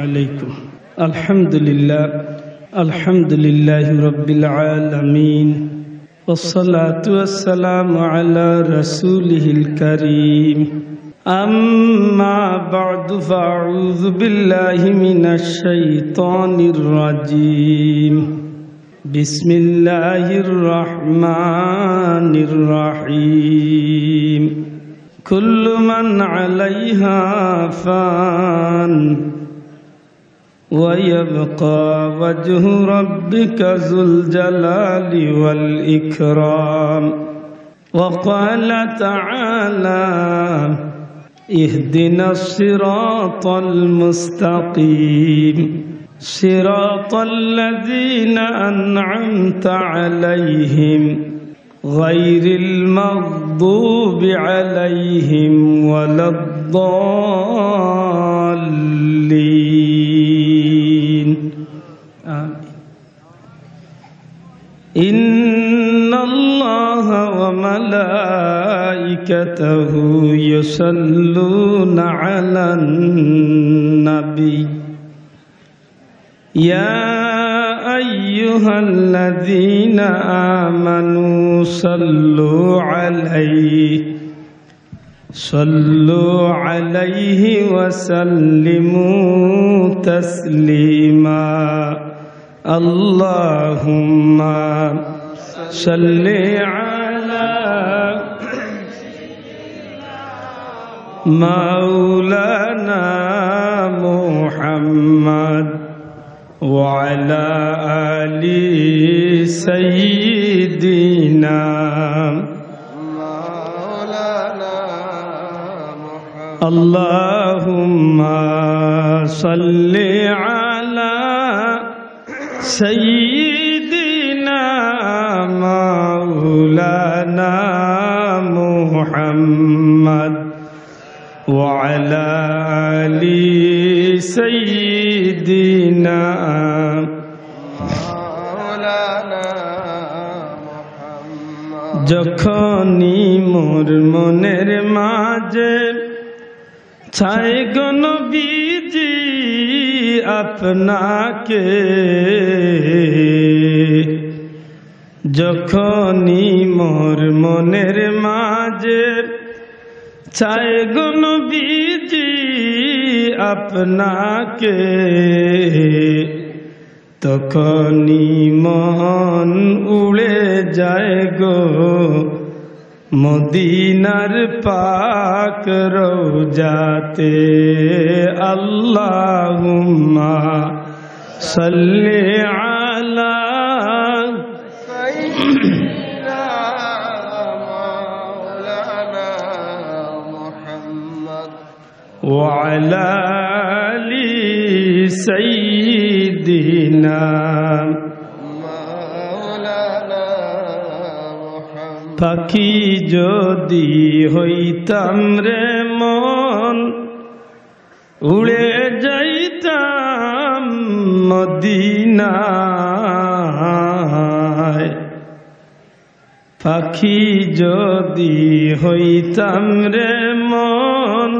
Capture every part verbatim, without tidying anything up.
عليكم. الحمد لله. الحمد لله رب العالمين. والصلاة والسلام على رسوله الكريم. أما بعد، فأعوذ بالله من الشيطان الرجيم. بسم الله الرحمن الرحيم. كل من عليها فان، ويبقى وجه ربك ذو الجلال والإكرام. وقال تعالى: اهدنا الصراط المستقيم، صراط الذين أنعمت عليهم، غير المغضوب عليهم ولا الضالين. آمين. إن الله وملائكته يصلون على النبي، يا أيها الذين آمنوا صلوا عليه، صلوا عليه وسلموا تسليما. اللهم صل على مولانا محمد وعلى آل سيدنا. اللهم صل على سيدنا مولانا محمد وعلى آل سيدنا. যখনই মোর মনের মাঝে চাই গো নবীজি আপনাকে, যখনই মোর মনের মাঝে চাই গো নবীজি আপনাকে, তখনই মন উড়ে যায় গো মদিনার পাক রওজাতে। اللهم صل على سيدنا مولانا محمد وعلى آل سيدنا مولانا محمد। পাখি যদি হইতাম রে মন, উড়ে যাইতাম মদিনায়। পাখি যদি হইতাম রে মন,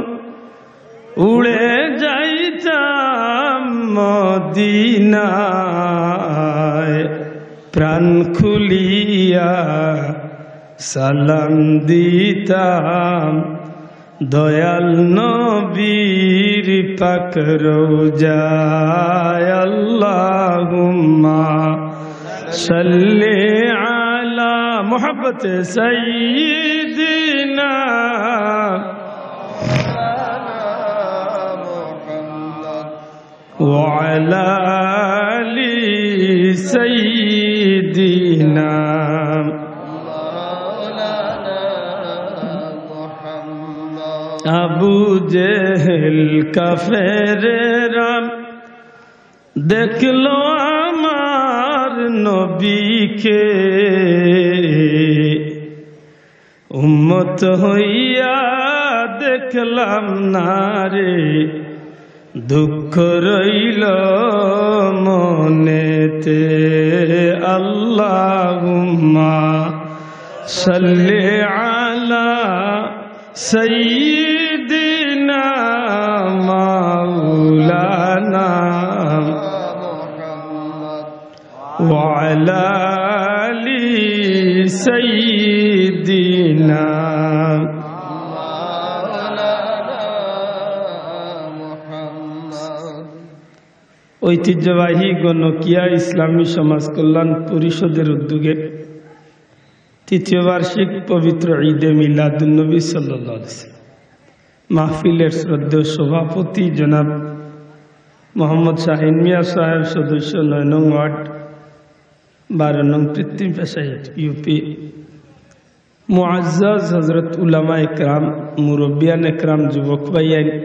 উড়ে যাইতাম মদিনায়। প্রাণ খুলিয়া সালাম দিতাম দয়াল নবীর পাক রওজায়। اللهم صل على محبة سيدنا وعلى آل سيدنا। আবু জেহেল কাফেরেরা দেখলো আমার নবীকে, উম্মত হইয়া দেখলাম না রে, দুঃখ রইল মনেতে। اللهم صل على سيدنا مولانا وعلى آل سيدنا. ঐতিহ্যবাহী গণকিয়া ইসলামী সমাজ কল্যাণ পরিষদের উদ্যোগে তৃতীয় বার্ষিক পবিত্র ঈদে মিলাদুন্নবী সাল্লাল্লাহু আলাইহি ওয়াসাল্লাম মাহফিলের শ্রদ্ধেয় সভাপতি জনাব মোহাম্মদ শাহিন মিয়া সাহেব, সদস্য নয় নং ওয়ার্ড, বারো নং পৃথিবী পেশায় ইউপি, মুআজ্জাজ হযরত উলামা একরাম, মুরব্বিয়ান একরাম, যুবক ভাইয়াইন,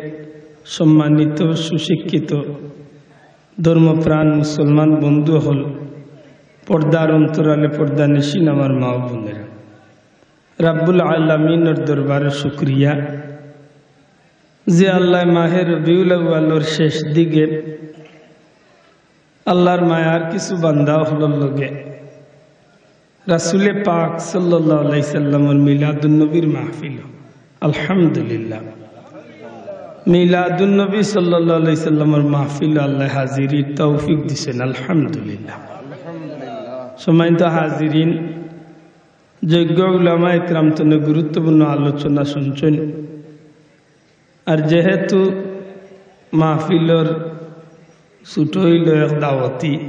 সম্মানিত সুশিক্ষিত ধর্মপ্রাণ মুসলমান বন্ধু অকল, পর্দার অন্তরালে পর্দানিশীন আমার মা ও বোনেরা, রাব্বুল আলামিনর দরবারে শুকরিয়া যে আল্লাহ মাহে রবিউল আউয়ালর শেষ দিকে আল্লাহর মায়ার কিছু বান্দা অকলর লগে রাসূলে পাক সাল্লাল্লাহু আলাইহি সাল্লামর মিলাদুন্নবীর মাহফিল। আলহামদুলিল্লাহ, মিলাদুন্নবী সাল্লাল্লাহু আলাইহি সাল্লামর মাহফিল আল্লাহ হাজিরির তৌফিক দিছেন। আলহামদুলিল্লাহ। সম্মানিত হাজিরিন, যোগ্য উলামা একরাম তনে গুরুত্বপূর্ণ আলোচনা শুনছেন। আর যেহেতু মাহফিলর ছুট অইল এক দাওয়াতি,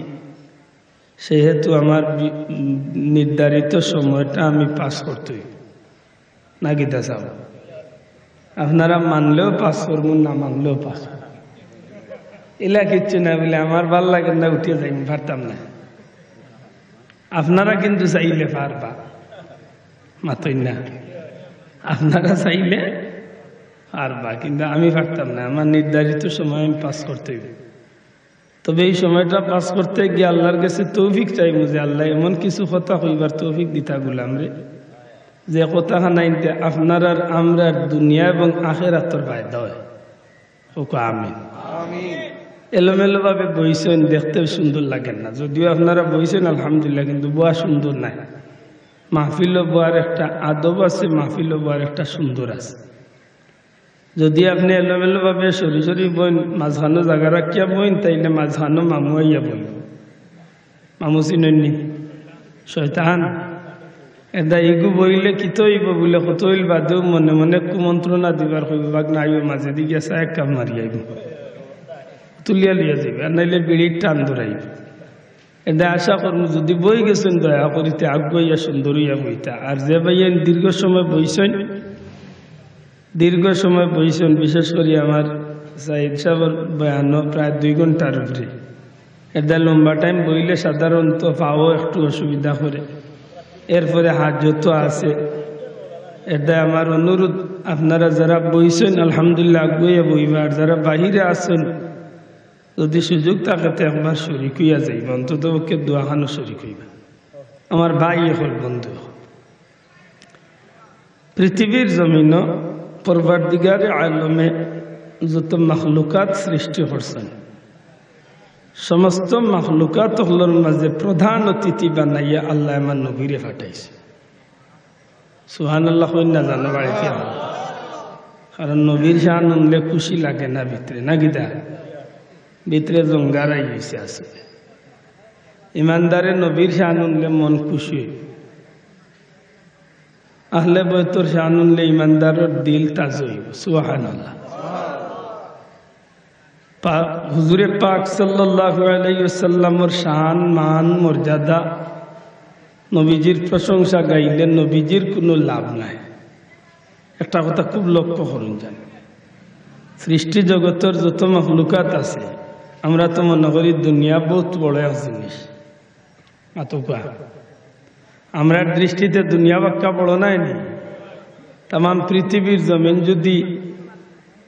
সেহেতু আমার বি-, নির্ধারিত সময়টা আমি পাস করতে অইব। না কিতা সাব? আপনারা মানলেও পাস করমু, না মানলেও পাস করমু। ইলা কিচ্ছু না বলে আমার ভালা লাগে না, উঠিয়া যাইমু, পারতাম না। আপনারা কিন্তু চাইলে পারবা, মাতইন না। আপনারা চাইলে পারবা, কিন্তু আমি পারতাম না। আমার নির্ধারিত সময় আমি পাস করতে অইব। তবে এই সময়টা পাস করতে গিয়া আল্লাহর কাছে তৌফিক চাইমু যে আল্লাহ এমন কিছু কথা কইবার তৌফিক দিতা গুলামরে, যে কথা খানাইন্তে আপনারার আমরার দুনিয়া এবং আখেরাতর ফায়দা অয়। কউক্কা আমিন। এলোমেলো ভাবে বইছইন, দেখতেও সুন্দর লাগে না, যদিও আপনারা বইছইন আলহামদুলিল্লাহ, কিন্তু বওয়া সুন্দর নায়। মাহফিলো বওয়ার একটা আদব আছে, মাহফিলো বওয়ার একটা সুন্দর আছে। যদি আপনে এলোমেলো ভাবে সরি সরি বইন, মাঝখানো জাগা রাখিয়া বইন, তাইলে মাঝখানো মামু আইয়া বইব। মামু চিনইন নি? শয়তান। এরদায় ইগু বইলে কিতা অইব বুলে কত অইল বাদেও মনে মনে কুমন্ত্রণা দিবার কইব, "বাগ না আইব, মাঝেদি গিয়া এক কাপ মারি আইব।" তুলিয়া লইয়া যাইব, আর নাইলে বিড়ির টান ধরাইব। এরদায় আশা করমু যদি বই গেছইন দয়া করিতে আগুয়াইয়া সুন্দর অইয়া বইতা। আর যে ভাইয়াইন দীর্ঘ সময় বইছইন, দীর্ঘ সময় বইছইন, বিশেষ করি আমার সাইদ সাবর বয়ানো প্রায় দুই ঘন্টার উপরে। এরদায় লম্বা টাইম বইলে সাধারণত পাও একটু অসুবিধা করে, এরপরে হাজতও আছে। এরদায় আমার অনুরোধ, আপনারা যারা বইছইন আলহামদুলিল্লাহ আগুয়াইয়া বইবা, আর যারা বাহিরে আছইন যদি সুযোগ থাকে তে একবার শরিক অইয়া যাইবা, অন্তত পক্ষে দোয়াখানো শরিক অইবা। আমার ভাই অকল, বন্ধু অকল, পৃথিবীর জমিনো পরওয়ারদিগারে আলমে যত মখলুকাত সৃষ্টি করছইন, সমস্ত মখলুকাত অকলর মাঝে প্রধান অতিথি বানাইয়া আল্লায় আমার নবীরে পাঠাইছইন। সুবহানাল্লাহ কইন না জানো বাড়িতে? কারণ নবীর শান হুনলে খুশি লাগে না ভিতরে, না কিতা? ভিতরে জঙ্গারাই অইছে আসলে। ইমানদারে নবীর শান হুনলে মন খুশি অইব। আহলে বয়তর শান হুনলে ইমানদারর দিল তাজা অইব। সুবহানাল্লাহ। পা-, হুজুরে পাক সাল্লাল্লাহু আলাইহি ওয়াসাল্লামর শান, মান, মর্যাদা, নবীজির প্রশংসা গাইলে নবীজির কুনু লাভ নাই। একটা কথা খুব লক্ষ্য করইন জানি, সৃষ্টি জগতর যত মখলুকাত আছে, আমরা তো মনে করি দুনিয়া বউত বড় এক জিনিস, মাতউক্কা। আমরার দৃষ্টিতে দুনিয়া বাক্কা বড় নায় নি? তামাম পৃথিবীর জমিন যদি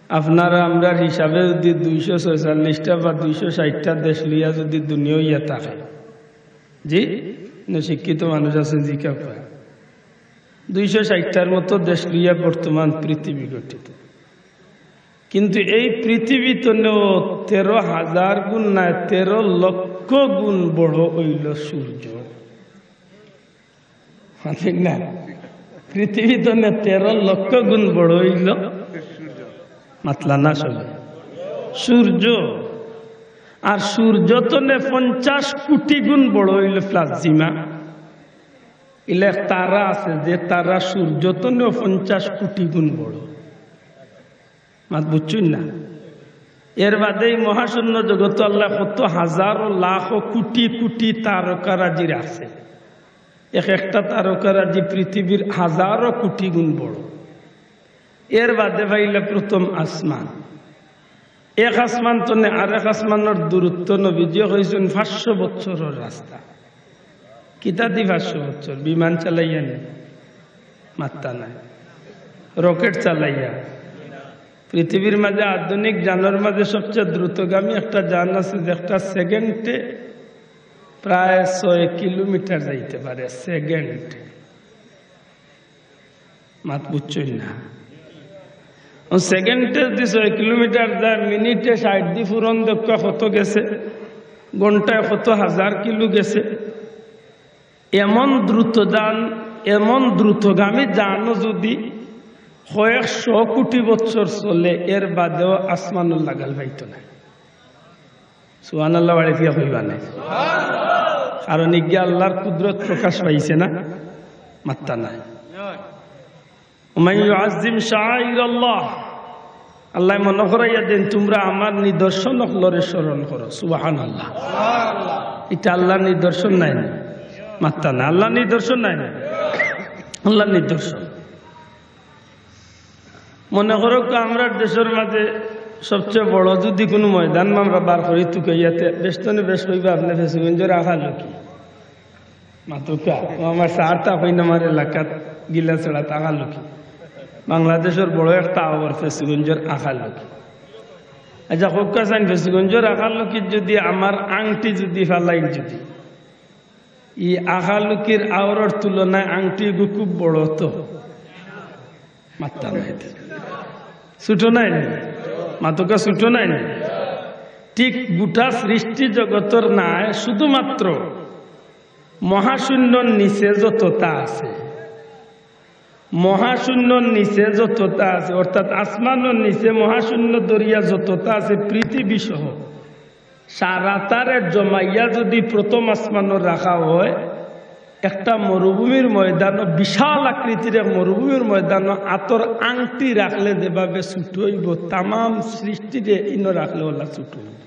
আপনারা আমরার হিসাবে যদি দুইশো ছয়চল্লিশটা বা দুইশো ষাইটটা দেশ লইয়া যদি দুনিয়া অইয়া থাকে, জি, ইনো শিক্ষিত মানুষ আছে, জি কাকা, দুইশো ষাইটটার মতো দেশ লইয়া বর্তমান পৃথিবী গঠিত। কিন্তু এই পৃথিবী তনেও তেরো হাজার গুণ নায়, তেরো লক্ষ গুণ বড় অইল সূর্য। ঠিক না? পৃথিবী তনে তেরো লক্ষ গুণ বড় অইল, মাতলা না সবে, সূর্য। আর সূর্য তনে পঞ্চাশ কোটি গুণ বড় অইলো প্লাজিমা। ইলা এক তারা আছে, যে তারা সূর্য তনেও পঞ্চাশ কোটি গুণ বড়। মাত বুঝছইন না? এর বাদে এই মহাশূন্য জগতো আল্লায় কত হাজারো লাখো কোটি কোটি তারকারাজি রাখছে। এক একটা তারকারাজি পৃথিবীর হাজারো কোটি গুণ বড়। এর বাদে পাইলা প্রথম আসমান। এক আসমান তনে আরেক আসমানর দূরত্ব নবীজিয়ে কইছইন পাঁচশো বছরর রাস্তা। কিতাদি পাঁচশো বছর? বিমান চালাইয়া নি? মাত্তা নাই। রকেট চালাইয়া? পৃথিবীর মাঝে আধুনিক যানর মাঝে সবচেয়ে দ্রুতগামী একটা যান আছে, যে একটা সেকেন্ডে প্রায় ছয় কিলোমিটার যাইতে পারে, সেকেন্ড। মাত বুঝছইন না? ও সেকেন্ডে যদি ছয় কিলোমিটার যায়, মিনিটে ষাইট দি ফুরন দেউক্কা কত গেছে, ঘন্টায় কত হাজার কিলো গেছে। এমন দ্রুত যান, এমন দ্রুতগামী যানও যদি কয়েকশো কোটি বছর চলে, এর বাদেও আসমানর লাগাল পাইতো না। সুবহানাল্লাহ বাড়ি ফিয়া কইবা না? কারণ ইগিয়ে আল্লাহর কুদরত প্রকাশ পাইছে না, মাত্তা নাই। ওমান ইউআজ্জিম শাআইরাল্লাহ, আল্লায় মনো করাইয়া দেইন, তুমরা আমার নিদর্শন অকলরে স্মরণ করো। সুবহানাল্লাহ। ইটা আল্লাহর নিদর্শন নায় নি? মাত্তা না, আল্লাহর নিদর্শন নায় নি? আল্লাহর নিদর্শন। মনো করউক্কা, আমরার দেশর মাঝে সবচেয়ে বড় যদি কুনু ময়দান আমরা বার করি তুকাইয়া তে, বেশ তনে বেশ কইবা আপনে ফেঞ্চুগঞ্জর আখালকি। মাতউক্কা, ও আমার স্যার তা কইন আমার এলাকাত গিলাছড়াত আখালকি। বাংলাদেশর বড় একটা আওর ফেঞ্চুগঞ্জর আখালকি। আচ্ছা, কউক্কা চাইন, ফেঞ্চুগঞ্জর আখালকিত যদি আমার আংটি যদি ফালাইন যদি, ই আখালকির আওরর তুলনায় আংটি ইগু খুব বড় তো। মাত্তা নাই। ছুটো নায় নি? মাতউক্কা, ছুটো নায় নি? ঠিক গুটা সৃষ্টি জগতর নায়, শুধুমাত্র মহাশূন্যর নিচে যততা আছে, মহাশূন্যর নিচে যততা আছে, অর্থাৎ আসমানর নিচে মহাশূন্য ধরিয়া যততা আছে পৃথিবী সহ, সারাতারে জমাইয়া যদি প্রথম আসমানো রাখা হয়, একটা মরুভূমির ময়দানো, বিশাল আকৃতির এক মরুভূমির ময়দানো আতর আংটি রাখলে যেভাবে ছুটো অইবো, তামাম সৃষ্টিরে ইনো রাখলে অলা ছুটো অইবো।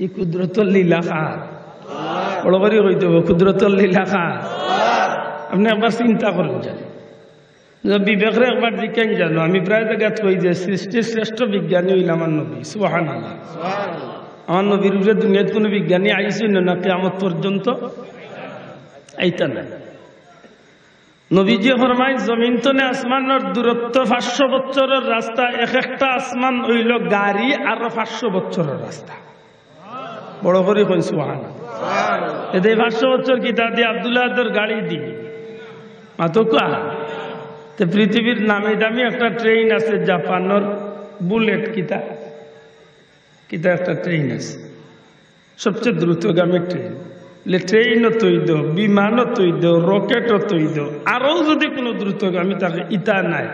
ই কুদরতর লীলা কার? বড় করি কইতে অইবো, কুদরতর লীলা কার? আপনে একবার চিন্তা করইন যান। বিবেকরে একবার জিকাইন জানো, আমি প্রায় জাগাত কই যে সৃষ্টির শ্রেষ্ঠ বিজ্ঞানী অইলা আমার নবী। সুবহানাল্লাহ। আমার নবীর উপরে দুনিয়াত কুনু বিজ্ঞানী আইছইন না, কিয়ামত পর্যন্ত আইতা নায়। নবীজিয়ে ফরমাইন, জমিন তনে আসমানর দূরত্ব পাঁচশো বছরর রাস্তা, এক একটা আসমান অইলো গাড়ি আরো পাঁচশো বছরর রাস্তা। বড় করি কইন সুবহানাল্লাহ। এতে পাঁচশো বছর কিতা দি? আব্দুল্লাহ আদর গাড়ি দি। মাতউক্কা। তে পৃথিবীর নামি দামি একটা ট্রেন আছে জাপানর, বুলেট কিতা, কিতা একটা ট্রেন আছে, সবচেয়ে দ্রুতগামী ট্রেন। লে ট্রেনও তৈদ, বিমানও তৈদ, রকেটও তৈদ, আরো যদি কুনু দ্রুতগামী থাকে, ইতা নাই।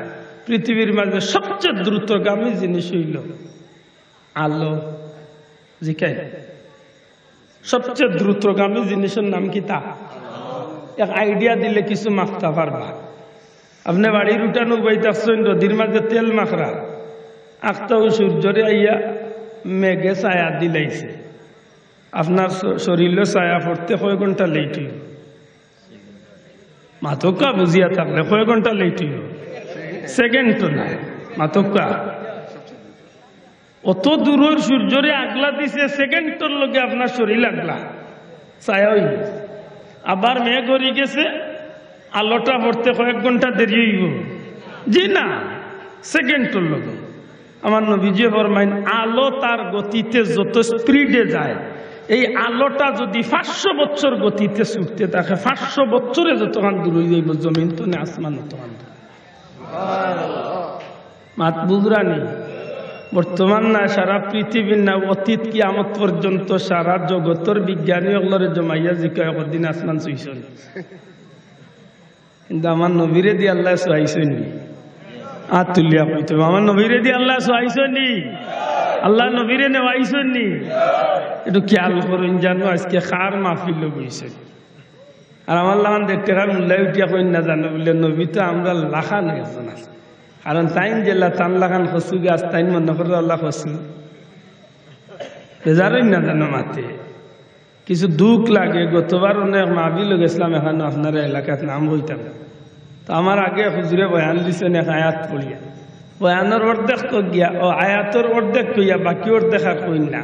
পৃথিবীর মাঝে সবচেয়ে দ্রুতগামী জিনিস অইলো আলো। জিকাই, সবচেয়ে দ্রুতগামী জিনিসর নাম কিতা? এক আইডিয়া দিলে কিছু মাপতা পারবা। আপনে বাড়ির উঠানো উবাই থাকছইন, রোদির মাঝে তেল মাখরা, আখতা অউ সূর্যরে আইয়া মেঘে ছায়া দিলাইছে। আপনার শ-, শরীরো ছায়া পড়তে কয় ঘন্টা লেট অইবো? মাতউক্কা, বুঝিয়া থাকলে কয় ঘন্টা লেট অইবো? সেকেন্ডও নায়। মাতউক্কা। অত দূরর সূর্যরে আগলা দিছে, সেকেন্ডর লগে আপনার শরীর আগলা, ছায়া অইগেছে। আবার মেঘ হরি গেছে, আলোটা পড়তে কয়েক ঘন্টা দেরি অইবো? জি না, সেকেন্ডর লগে। আমার নবীজিয়ে ফরমাইন, আলো তার গতিতে যত স্পিডে যায়, এই আলোটা যদি পাঁচশো বছর গতিতে ছুটতে থাকে, পাঁচশো বছরে যতখান দূর অইযাইবো, জমিন তনে আসমান অতখান দূর। মাত বুঝরা নি? বর্তমান না, সারা পৃথিবীর না, অতীত কিয়ামত পর্যন্ত সারা জগতর বিজ্ঞানী অকলরে জমাইয়া জিকাও, কদিন আসমান ছুইছইন? কিন্তু আমার নবীরে দি আল্লায় ছুয়াইছইন নি? আত তুলিয়া কইতে অইবো, আমার নবীরে দি আল্লায় ছুয়াইছইন নি? আল্লার নবীরে নেওয়াইছইন নি? একটু খেয়াল করইন, জানো আইজকে কার মাহফিলো বইছইন। আর আমার লাখান দেড় টেকার মুল্লায় উঠিয়া কইন না জানো, বুলে নবী তো আমরার লাখান একজন আছে। কারণ তাইন যেলা তান লাখান কচু গাছ, তাইন মনো করো আল্লা কচু। বেজার অইন না জানো মাতে। কিছু দুখ লাগে, গতবার অনেক মাহফিলো গেছলাম, এখানো আপনারার এলাকাত নাম কইতাম না। তো আমার আগে হুজুরে বয়ান দিছইন এক আয়াত পড়িয়া, বয়ানর অর্ধেক তো গিয়া, ও আয়াতর অর্ধেক কইয়া বাকি অর্ধেক আর কইন না।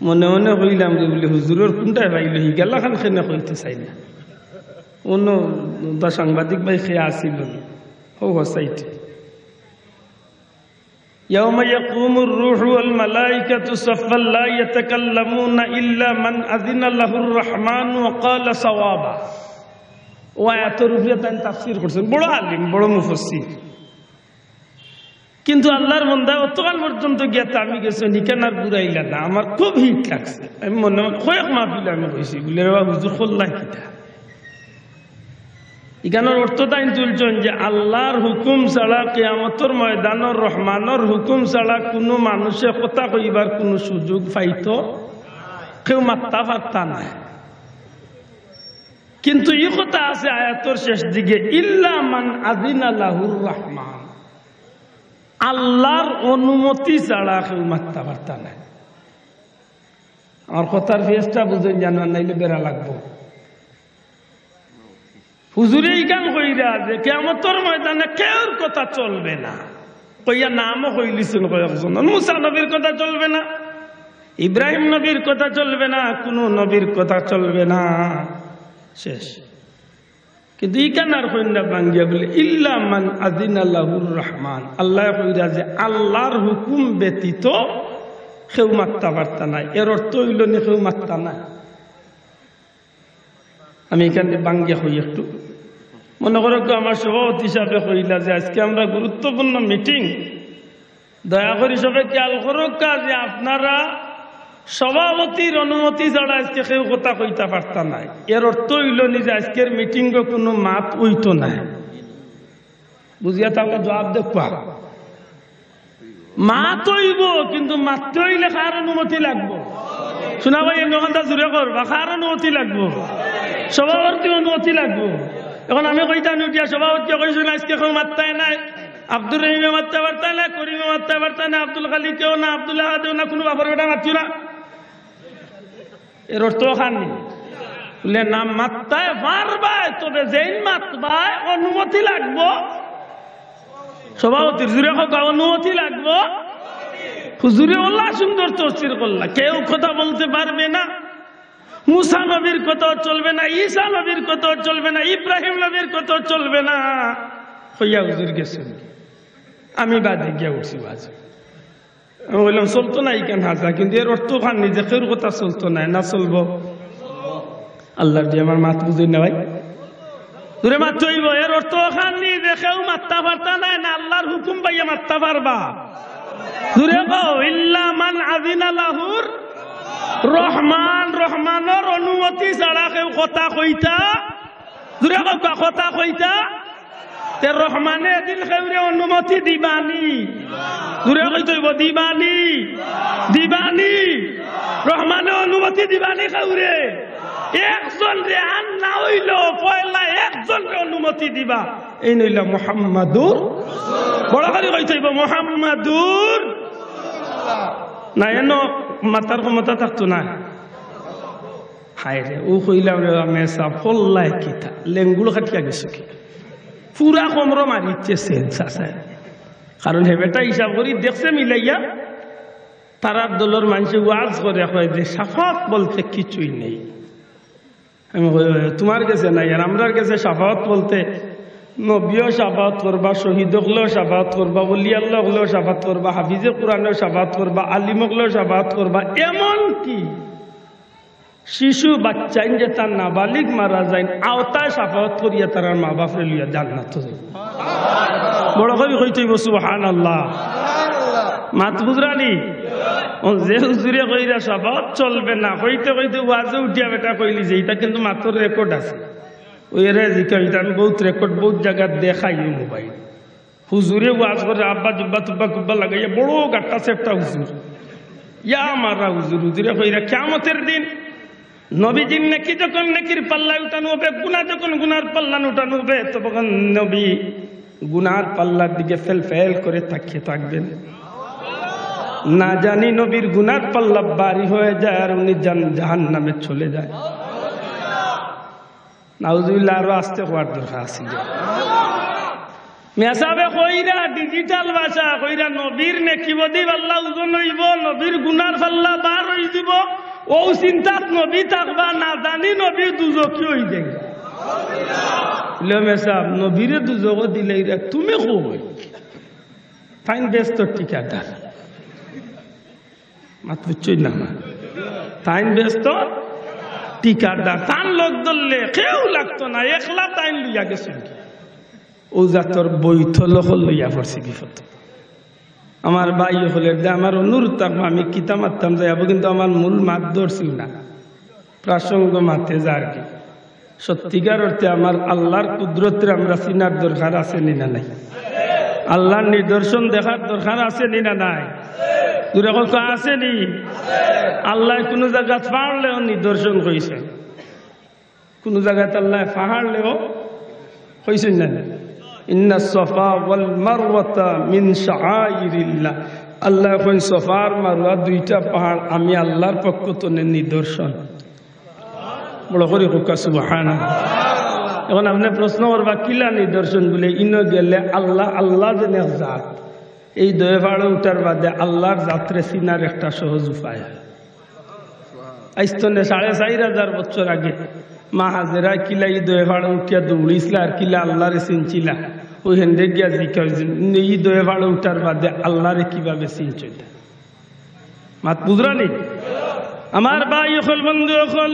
মনে মনে কইলাম যে বুলে হুজুরর কুনটায় পাইলো, হিগার লাখান কেনে কইতে চাইন না। অন্য দুটা সাংবাদিক ভাই কে আছিল, ও হসাইটে। يوم يقوم الروح والملائكة صفا لا يتكلمون إلا من أذن له الرحمن وقال صوابا। ও আয়াতর উপরে তাইন তাফসীর করছইন, বড় আলিম, বড় মুফাসসির। কিন্তু আল্লার বন্দা অতকাল পর্যন্ত গিয়া থামি গেছইন, ইখান আর ঘুরাইলা না। আমার খুব হিট লাগছে। আমি মনে মনে কয়েক মাহফিলো আমি কইছি, বুলে, "রে বা হুজুর, কল্লাই কিতা?" ইখানর অর্থ তাইন তুলছইন যে আল্লার হুকুম ছাড়া কিয়ামতর ময়দানো রহমানর হুকুম ছাড়া কুনু মানুষে কথা কইবার কুনু সুযোগ পাইতো, কেউ মাততা পারতা নায়। কিন্তু ই কথা আছে আয়াতর শেষ দিকে, "ইল্লা মান আজিনা লাহুর রহমান", আল্লার অনুমতি ছাড়া কেউ মাততা পারতা নায়। আমার কথার ফেসটা বুঝইন জানো, আর নাইলে বেড়া লাগবো। হুজুরে ইখান কইরা যে কিয়ামতর ময়দানে কেউর কথা চলবে না, কইয়া নামও কইলিছইন কয়েকজন। মুসা নবীর কথা চলবে না, ইব্রাহিম নবীর কথা চলবে না, কুনু নবীর কথা চলবে না। শেষ। কিন্তু ইখান আর কইন না ভাঙ্গিয়া বুলে, "ইল্লা মান আজিনা লাহুর রহমান।" আল্লায় কইরা যে আল্লার হুকুম ব্যতীত কেউ মাততা পারতা নায়। এর অর্থ অইলো নি কেউ মাততা নায়। আমি ইখান ভাঙ্গিয়া কই একটু। মনে করো কেউ আমার সভাপতি হিসাবে কইলা যে আইজকে আমরা গুরুত্বপূর্ণ মিটিং, দয়া করি সবে খেয়াল করউক্কা যে আপনারা সভাপতির অনুমতি ছাড়া আইজকে কেউ কথা কইতা পারতা নায়। এর অর্থ অইলো নি যে আইজকের মিটিংও কুনু মাত অইতো নায়। বুঝিয়া থাকলে জবাব দেউক্কা। মাত অইবো, কিন্তু মাততে অইলে কার অনুমতি লাগবো? শুনা ভাই, এই দোকানটা জুরে করবা, কার অনুমতি লাগবো? সভাপতির অনুমতি লাগবো। এখন আমি কইতাম নি উঠিয়া, "সভাপতিয়ে কইছইন আইজকে কেউ মাততায় নায়, আব্দুর রহিমে মাততা পারতায় নায়, করিমে মাততা পারতায় নায়, আব্দুল খালিকেও না, আব্দুল আহাদেও না, কুনু বাপর বেটা মাতিও না।" এর অর্থ অখান নি? বুলে, "না, মাততায় পারবায়, তবে যেইন মাতবায় অনুমতি লাগবো সভাপতির।" জুরে কউক্কা, অনুমতি লাগবো। হুজুরে অলা সুন্দর তফসির করলা, কেউ কথা বলতে পারবে না, মুসা নবীর কথা চলবে না, ঈসা নবীর কথা চলবে না, ইব্রাহিম নবীর কথা চলবে না। কইয়া হুজুর গেছইন, আমি বাদে গিয়া উঠছি বাজে। আমি কইলাম, "চলতো নায় ইখান হাজা, কিন্তু এর অর্থ অখান নি যে কেউর কথা চলতো নায়, না চলবো?" আল্লার দি আমার মাত বুঝইন না ভাই, জুরে মাততে অইবো। এর অর্থ অখান নি যে কেউ মাততা পারতা নায়, না আল্লার হুকুম পাইয়া মাততা পারবা? জুরে কও, "ইল্লা মান আজিনা লাহুর রহমান", রহমানর অনুমতি ছাড়া কেউ কথা কইতা, জুরে কউক্কা, কথা কইতা। তে রহমানে এদিন কেউরে অনুমতি দিবা নি? জুরে কইতে অইবো, দিবা নি? দিবা নি? রহমানে অনুমতি দিবা নি কেউরে? একজনরে, আর না অইলেও পয়লা একজনরে অনুমতি দিবা। এইন অইলা মুহাম্মাদুর। বড় করি কইতে অইবো, মুহাম্মাদুর। না, এনো মাতার ক্ষমতা থাকতো না। হায় রে, ও কইলাম রে, আমি সাফল্লায় কিতা, লেঙ্গুল কাটিয়া গেছে কি? পুরা কমর মারিছে সেন্স আছে। কারণ হে বেটা হিসাব করি দেখছে মিলাইয়া, তারার দলর মানষে ওয়াজ করে কয় যে শাফাত বলতে কিছুই নেই। আমি কই, "তুমার গেছে নাই, আর আমরার গেছে শাফাত বলতে নবীও শাফাত করবা, শহীদ অকলেও শাফাত করবা, ওলি আল্লাহ অকলেও শাফাত করবা, হাফিজে কোরআনেও শাফাত করবা, আলিম অকলেও শাফাত করবা, এমন কি শিশু বাচ্চাইন যেতা নাবালিগ মারা যাইন, অতায় শাফাত করিয়া তারার মা বাপরে লইয়া জান্নাতো যাইন।" বড় করি কইতে অইবো সুবহানাল্লাহ। মাত বুঝরা নি? ও যে হুজুরে কইরা শাফাত চলবে না, কইতে কইতে ওয়াজে উঠিয়া বেটা কইলি যে ইতা কিন্তু মাতর রেকর্ড আছে। ওই এরে জিকাইতা, আমি বউত রেকর্ড, বউত জাগাত দেখাইও মোবাইল। হুজুরে ওয়াজ করে, আব্বা জুব্বা তুব্বা কুব্বা লাগাইয়া, বড় গাট্টা সেপটা হুজুর। ইয়া আমার হুজুর, হুজুরে কইরা, কিয়ামতের দিন নবীজির নেকি যখন নেকির পাল্লায় উঠানো হবে, গুনাহ যখন গুনার পাল্লায় উঠানো হবে, তখন নবী গুনার পাল্লার দিকে ফেল ফেল করে তাকিয়ে থাকবেন। না জানি নবীর গুনার পাল্লা ভারী হয়ে যায় আর উনি জান-, জাহান্নামে চলে যায়। নাউজুবিল্লাহ, আরো আস্তে কওয়ার দরকার আছে। মেসাবে কইরা, digital ভাষা কইরা, নবীর নেকি বদি পাল্লা ওজন অইবো, নবীর গুনার পাল্লা ভার অই দিবো। ও চিন্তাত নবী থাকবা, না জানি নবী দুজখি অই যাইবা। লে মেসাব, নবীরে দুজখো দিলাইরা, তুমি কই? তাইন বেহেস্তর ঠিকাদার। মাত বুঝছইন না? তাইন বেহেস্তর ঠিকাদার, তান লগ ধরলে কেউ লাগতো না, একলা তাইন লইয়া গেছইন। ও জাতর বৈতল অকল লইয়া পড়ছি বিপদে। আমার ভাই অকলর দে আমার অনুরোধ থাকবো, আমি কিতা মাততাম যাইবো, কিন্তু আমার মূল মাত ধরছি না, প্রাসঙ্গ মাতে যার কি। সত্যিকার অর্থে আমার আল্লাহর কুদরতরে আমরা চিনার দরকার আছে নি না নাই? আল্লাহর নিদর্শন দেখার দরকার আছে নি না নাই? জোরে কও তো, আছে নি? আল্লায় কুনু জাগাত পাহাড়লেও নিদর্শন কইছইন, কুনু জাগাত আল্লায় পাহাড়লেও কইছইন না নি? ইন্না সফা ওয়াল মারওয়াতা মিন শাআইরিল্লাহ। আল্লায় কইন, সফা আর মারওয়া দুইটা পাহাড় আমি আল্লাহর পক্ষ তনে নিদর্শন। বড় করি কউক্কা সুবহানাল্লাহ। এখন আপনে প্রশ্ন করবা, কিলা নিদর্শন বুলে? ইনো গেলে আল্লাহ, আল্লাহ যেন এক জাত। এই দুইও পাহাড়ো উঠার বাদে আল্লাহর জাতরে চিনার একটা সহজ উপায়। আইজ তনে সাড়ে চাইর হাজার বছর আগে মা হাজেরা কিলা ই দুইও পাহাড়ো উঠিয়া দৌড়িছিলা আর কিলা আল্লাহরে চিনছিলা, অউ হেনরে গিয়া জিকাইন, ই দুইও পাহাড়ো উঠার বাদে আল্লাহরে কিভাবে চিনছইন? মাত বুঝরা নি? আমার ভাই অকল, বন্ধু অকল,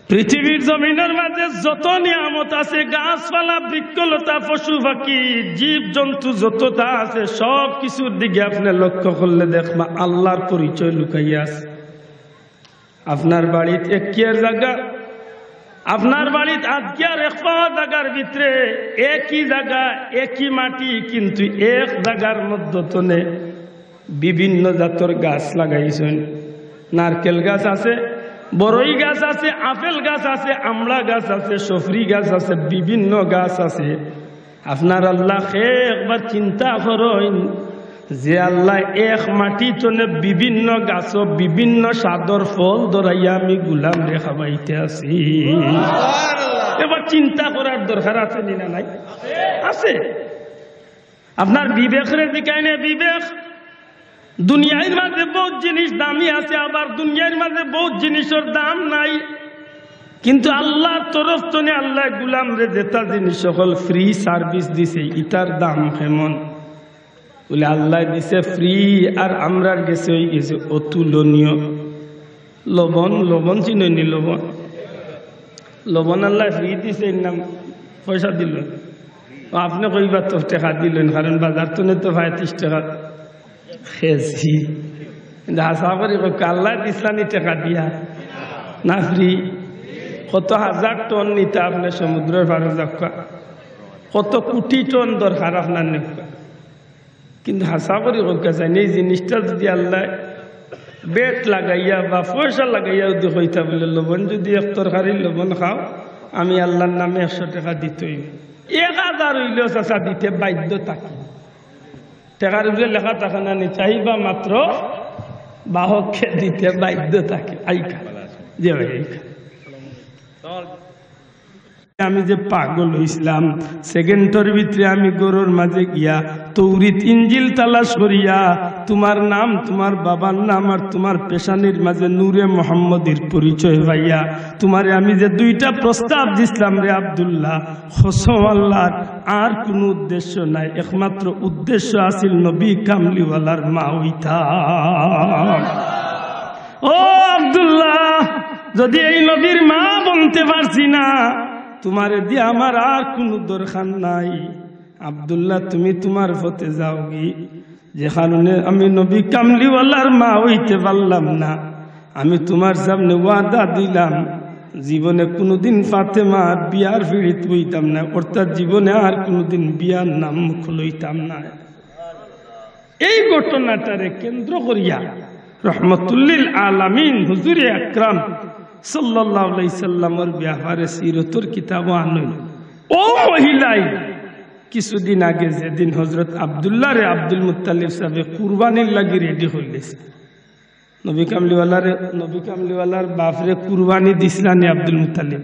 পৃথিবীর জমিনর মাঝে যত নিয়ামত আছে, গাছপালা, বৃক্ষলতা, পশু পাখি, জীব জন্তু যততা আছে, সব কিছুর দিকে আপনে লক্ষ্য করলে দেখবা আল্লাহর পরিচয় লুকাইয়া আছে। আপনার বাড়িত এক কিয়ার জাগা, আপনার বাড়িত আধ কিয়ার এক পাওয়া জাগার ভিতরে একই জাগা, একই মাটি, কিন্তু এক জাগার মধ্য তনে বিভিন্ন জাতর গাছ লাগাইছইন। নারকেল গাছ আছে, বড়ই গাছ আছে, আপেল গাছ আছে, আমড়া গাছ আছে, সফরি গাছ আছে, বিভিন্ন গাছ আছে। আপনার আল্লাহ কে একবার চিন্তা করইন যে আল্লাহ এক মাটি তনে বিভিন্ন গাছো বিভিন্ন স্বাদর ফল ধরাইয়া আমি গুলামরে খাবাইতে আছি। এবার চিন্তা করার দরকার আছে নি না নাই? আছে। আপনার বিবেকরে জিকাইন, বিবেক, দুনিয়ার মাঝে বহুত জিনিস দামি আছে, আবার দুনিয়ার মাঝে বহুত জিনিসর দাম নাই, কিন্তু আল্লাহর তরফ তনে আল্লাহ গুলামরে যেতা জিনিস অকল free service দিছে, ইতার দাম কেমন? বুলে, আল্লাহ দিছে free, আর আমরার গেছে অই গেছে অতুলনীয়। লবণ, লবণ চিনইন নি? লবণ, লবণ আল্লাহ free দিছে, এর নাম পয়সা দিল। আপনে কইবা তো টেকা দিলইন, কারণ বাজার তনে তো পায় তিরিশ টেকা কেজি। কিন্তু হাছা করি কউক্কা, আল্লাহ দিছলা নি টেকা দিয়া না free? কত হাজার টন নিতা আপনে সমুদ্রর পারো যাউক্কা, কত কোটি টন দরকার আপনার নেউক্কা। কিন্তু হাছা করি কউক্কা চাইন, এই জিনিসটা যদি আল্লাহ ভ্যাট লাগাইয়া বা পয়সা লাগাইয়া যদি কইতা বুলে, লবণ যদি এক তরকারির লবণ খাও, আমি আল্লাহর নামে একশো টেকা দিতই। এক হাজার অইলেও চাচা দিতে বাধ্য থাকি। টেকার উপরে লেখা থাকে না নি, চাহিবা মাত্র বাহকে দিতে বাধ্য থাকি। আইকা, জি ভাই, আইকা। আমি যে পাগল অইছলাম, সেকেন্ডর ভিতরে আমি ঘরর মাঝে গিয়া তৌরিত ইঞ্জিল তালাশ করিয়া তুমার নাম, তুমার বাবার নাম আর তুমার পেশানির মাঝে নূরে মোহাম্মদীর পরিচয় পাইয়া তুমারে আমি যে দুইটা প্রস্তাব দিছলাম রে আব্দুল্লাহ, কসম আল্লাহর, আর কুনু উদ্দেশ্য নাই, একমাত্র উদ্দেশ্য আছিল নবী কামলিওয়ালার মা অইতাম। ও আব্দুল্লাহ, যদি এই নবীর মা বনতে পারছি না, তুমারে দিয়া আমার আর কুনু দরকার নাই। আব্দুল্লাহ, তুমি তুমার পথে যাওগি, যে কারণে আমি নবী কামলিওয়ালার মা অইতে পারলাম না। আমি তুমার সামনে ওয়াদা দিলাম, জীবনে কোনোদিন ফাতেমার বিয়ার পিড়িত বইতাম না, অর্থাৎ জীবনে আর কোনোদিন বিয়ার নাম মুখ লইতাম না। এই ঘটনাটারে কেন্দ্র করিয়া রহমতুল্লিল আলামিন হুজুরে আকরাম সাল্লাল্লাহু আলাইহি সাল্লামর ব্যাপারে সিরতর কিতাবো আনইন। ও মহিলাই কিছুদিন আগে যেদিন হজরত আব্দুল্লাহরে আব্দুল মুত্তালিব সাহেবে কুরবানির লাগি রেডি করলিছে, নবী কামলিওয়ালারে, নবী কামলিওয়ালার বাপরে কুরবানি দিছলা নি আব্দুল মুত্তালিব?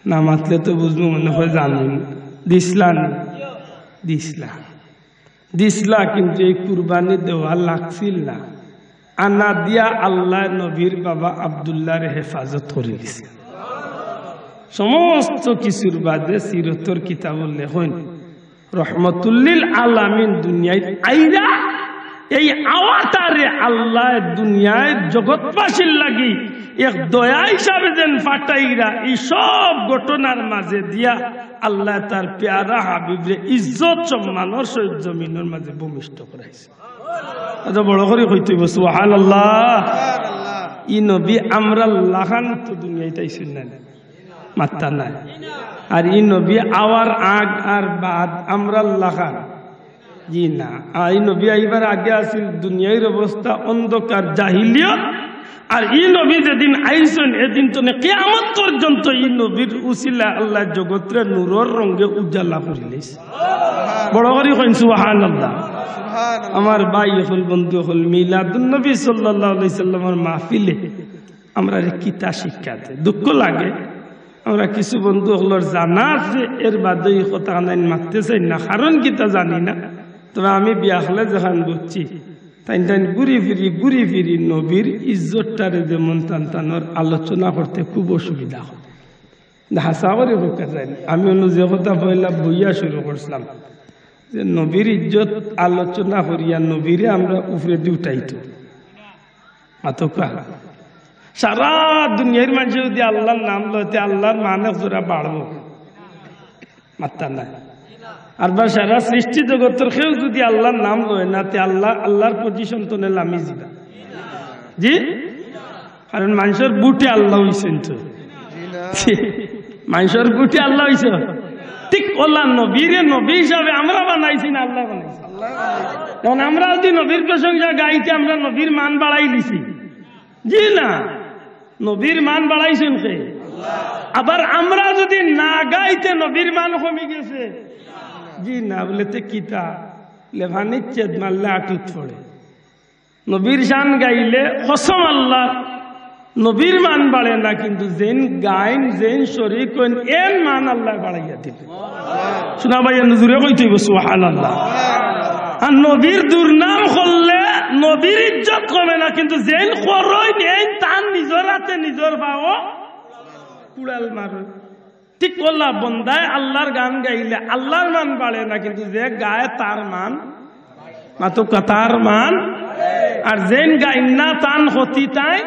না মাতলে তো বুঝবো, মনে হয় জানইন। দিছলা নি? দিছলা, দিছলা, কিন্তু এই কুরবানি দেওয়া লাগছিল না। আনা দিয়া আল্লায় নবীর বাবা আব্দুল্লাহরে হেফাজত করি দিছে। সমস্ত কিছুর বাদে সিরতর কিতাবো লেখইন, রহমতুল্লিল আলামিন দুনিয়াত আইরা, এই আওয়াটারে আল্লায় দুনিয়ার জগৎবাসীর লাগি এক দয়া হিসাবে যেন পাঠাইরা। এই সব ঘটনার মাঝে দিয়া আল্লায় তার পেয়ারা হাবিবরে ইজ্জত সম্মানর সহিত জমিনর মাঝে ভূমিষ্ঠ করাইছে। এত বড় করি কইতে অইবো, সুবহানাল্লাহ। ই নবী আমরার লাখান তো দুনিয়াত আইছইন না, মাত্তা নাই। আর ই নবী আওয়ার আগ আর বাদ আমরার লাখান? জি না। আর ই নবী আইবার আগে আছিল দুনিয়ার অবস্থা অন্ধকার, জাহিলিয়ত। আর ই নবী যেদিন আইছইন, এদিন তনে কিয়ামত পর্যন্ত ই নবীর উসিলা আল্লায় জগতরে নূরর রঙে উজালা করিলিছে। বড় করি কইন সুবহানাল্লাহ। আমার ভাই অকল, বন্ধু অকল, মিলাদুন নবী সাল্লাল্লাহু আলাইহি সাল্লামর মাহফিলে আমরারে কিতা শিক্ষা দেয়? দুঃখ লাগে, আমরা কিছু বন্ধু অকলর জানা আছে, এর বাদে ই কথা আনাইন মাততে চাই না, কারণ কিতা জানি না। তবে আমি বিয়া হলে যেখান বুঝছি, তাইন তাইন ঘুরি ফিরি, ঘুরি ফিরি নবীর ইজ্জতটারে যেমন তান তানোর আলোচনা করতে খুব অসুবিধা হয়। কিন্তু হাছা করি বুঝতে চাই না। আমি অন্য যে কথা পয়লা বইয়া শুরু করছিলাম, যে নবীর ইজ্জত আলোচনা করিয়া নবীরে আমরা উপরেদি উঠাইতো। মাতউক্কা। সারা দুনিয়ার মানষে যদি আল্লাহর নাম লয়, তে আল্লাহর মান এক জোড়া বাড়বো? মাত্তা নাই। আর বা সারা সৃষ্টি জগতর কেউ যদি আল্লাহর নাম লয় না, তে আল্লাহ, আল্লাহর পজিশন তনে লামি যিবা। জি? কারণ মানষর বুটে আল্লাহ অইছইন তো। মানষর বুটে আল্লাহ অইছইন। ঠিক অলা নবীরে নবী হিসাবে আমরা বানাইছি না আল্লায় বানাইছে? কারণ আমরা যদি নবীর প্রশংসা গাইতে আমরা নবীর মান বাড়াই দিছি। জি না, নবীর মান বাড়াইছইন কে? আবার আমরা যদি না গাইতে নবীর মান কমি গেছে? জি না, বলে তে কিতা? লেফানির চেদ মারলে আটুত পড়ে। নবীর শান গাইলে কসম আল্লাহ, নবীর মান বাড়ে না, কিন্তু যেইন গাইন, যেইন শরিক অইন, এন মান আল্লায় বাড়াইয়া দিল। শুনা ভাই, এন জুরে কইতে অইবো সুবহানাল্লাহ। আর নবীর দুর্নাম করলে নবীর ইজ্জত কমে না, কিন্তু যেইন করইন এইন তান নিজর আতে নিজর পাও কুড়াল মারইন। ঠিক অলা বন্দায় আল্লাহর গান গাইলে আল্লাহর মান বাড়ে না, কিন্তু যে গায় তার মান, মাতউক্কা, তার মান। আর যেইন গাইন না তান ক্ষতি তাইন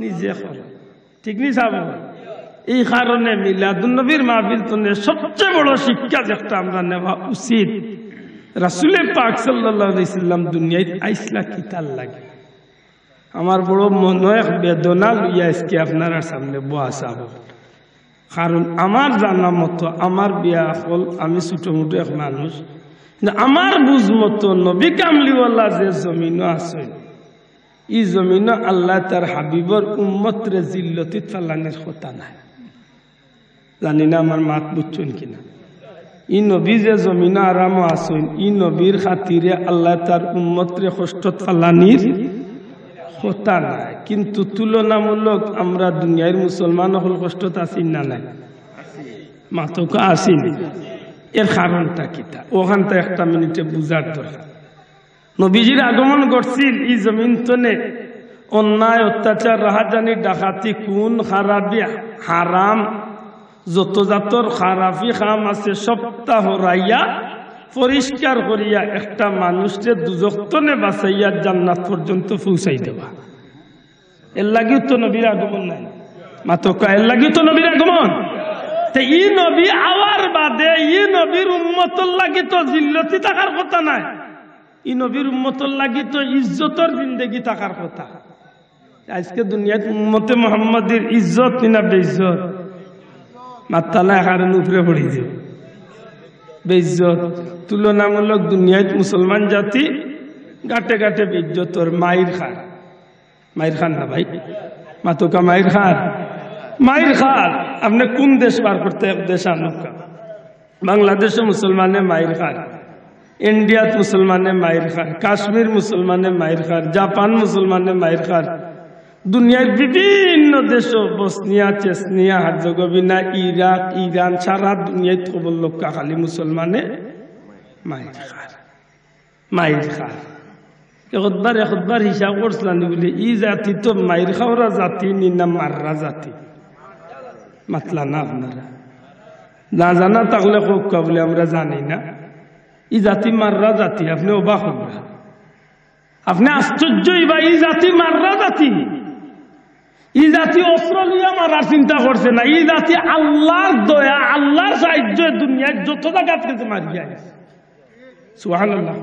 নিজে করে। ঠিক নি সাব? এই কারণে মিলাদুন নবীর মাহফিল তনে সবচেয়ে বড় শিক্ষা যেটা আমরা নেওয়া উচিত, রাসূলে পাক সাল্লাল্লাহু আলাইহি সাল্লাম দুনিয়াত আইছলা কিতার লাগি। আমার বড় মনো এক বেদনা লইয়া আজকে আপনারার সামনে বওয়া সাব। কারণ আমার জানা মতো, আমার বিয়া অকল, আমি ছোট মোটো এক মানুষ, কিন্তু আমার বুঝ মতো নবী কামলিওয়ালা যে জমিনো আছইন, ই জমিনো আল্লায় তার হাবিবর উম্মতরে জিল্লতিত ফালানির কথা নায়। জানি না আমার মাত বুঝছইন কিনা। ই নবী যে জমিনো আরামো আছইন, ই নবীর খাতিরে আল্লায় তার উম্মতরে কষ্টত ফালানির কথা নায়। কিন্তু তুলনামূলক আমরা দুনিয়ার মুসলমান অকল কষ্টত আছি না নাই? মাতউক্কা, আছি নি? এর কারণটা কিতা? অখানটা একটা মিনিটে বুঝার দরকার। নবীজির আগমন ঘটছিল ই জমিন তনে। অন্যায়, অত্যাচার, রাহাজানি, ডাকাতি, খুন, খারাপি, হারাম, যত জাতর খারাপি কাম আছে সবটা হরাইয়া পরিষ্কার করিয়া একটা মানুষরে দুজখ তনে বাঁচাইয়া জান্নাত পর্যন্ত পৌঁছাই দেওয়া। এর লাগিউ তো নবীর আগমন নায়। মাতউক্কা, এর লাগিউ তো নবীর আগমন। তে ই নবী আওয়ার বাদে ই নবীর উম্মতর লাগি তো জিল্লতি থাকার কথা নায়। ই নবীর উম্মতর লাগি তো ইজ্জতর জিন্দেগি থাকার কথা। আজকে দুনিয়াত উম্মতে মোহাম্মদীর ইজ্জত নি না বেইজ্জত? মাত্তা নাই, কারণ উপরে পড়ি যাও। বেইজ্জত। তুলনামূলক দুনিয়াত মুসলমান জাতি ঘাটে ঘাটে বেইজ্জতর মাইর খার। মাইর খার না ভাই? মাতুক্কা মাইর খার। মাইর খার। আপনে কুন দেশ বার করতে, এক দেশ আনুক্কা। বাংলাদেশো মুসলমানে মাইর খার, ইন্ডিয়াত মুসলমানে মাইর খার, কাশ্মীর মুসলমানে মাইর খার, জাপান মুসলমানে মাইর খার, দুনিয়ার বিভিন্ন দেশো, Bosnia, Chechnya, Herzegovina, Iraq, Iran, সারা দুনিয়াত খবর লউক্কা খালি মুসলমানে মাইর খার। মাইর খার। একবার একবার হিসাব করছিলাম নি বুলে, ই জাতি তো মাইর খাওরা জাতি নি না মাররা জাতি? মাতলা না আপনারা? না জানা থাকলে কউক্কা বুলে আমরা জানি না। ই জাতি মাররা জাতি, আপনে অবাক অইবা। আপনে আশ্চর্য অইবা, ই জাতি মাররা জাতি। ই জাতি অস্ত্র লইয়া মারার চিন্তা করছে না। ই জাতি আল্লার দয়া, আল্লার সাহায্যে দুনিয়ার যত জাগাত গেছে মারিয়া আইছে। সুবহানাল্লাহ।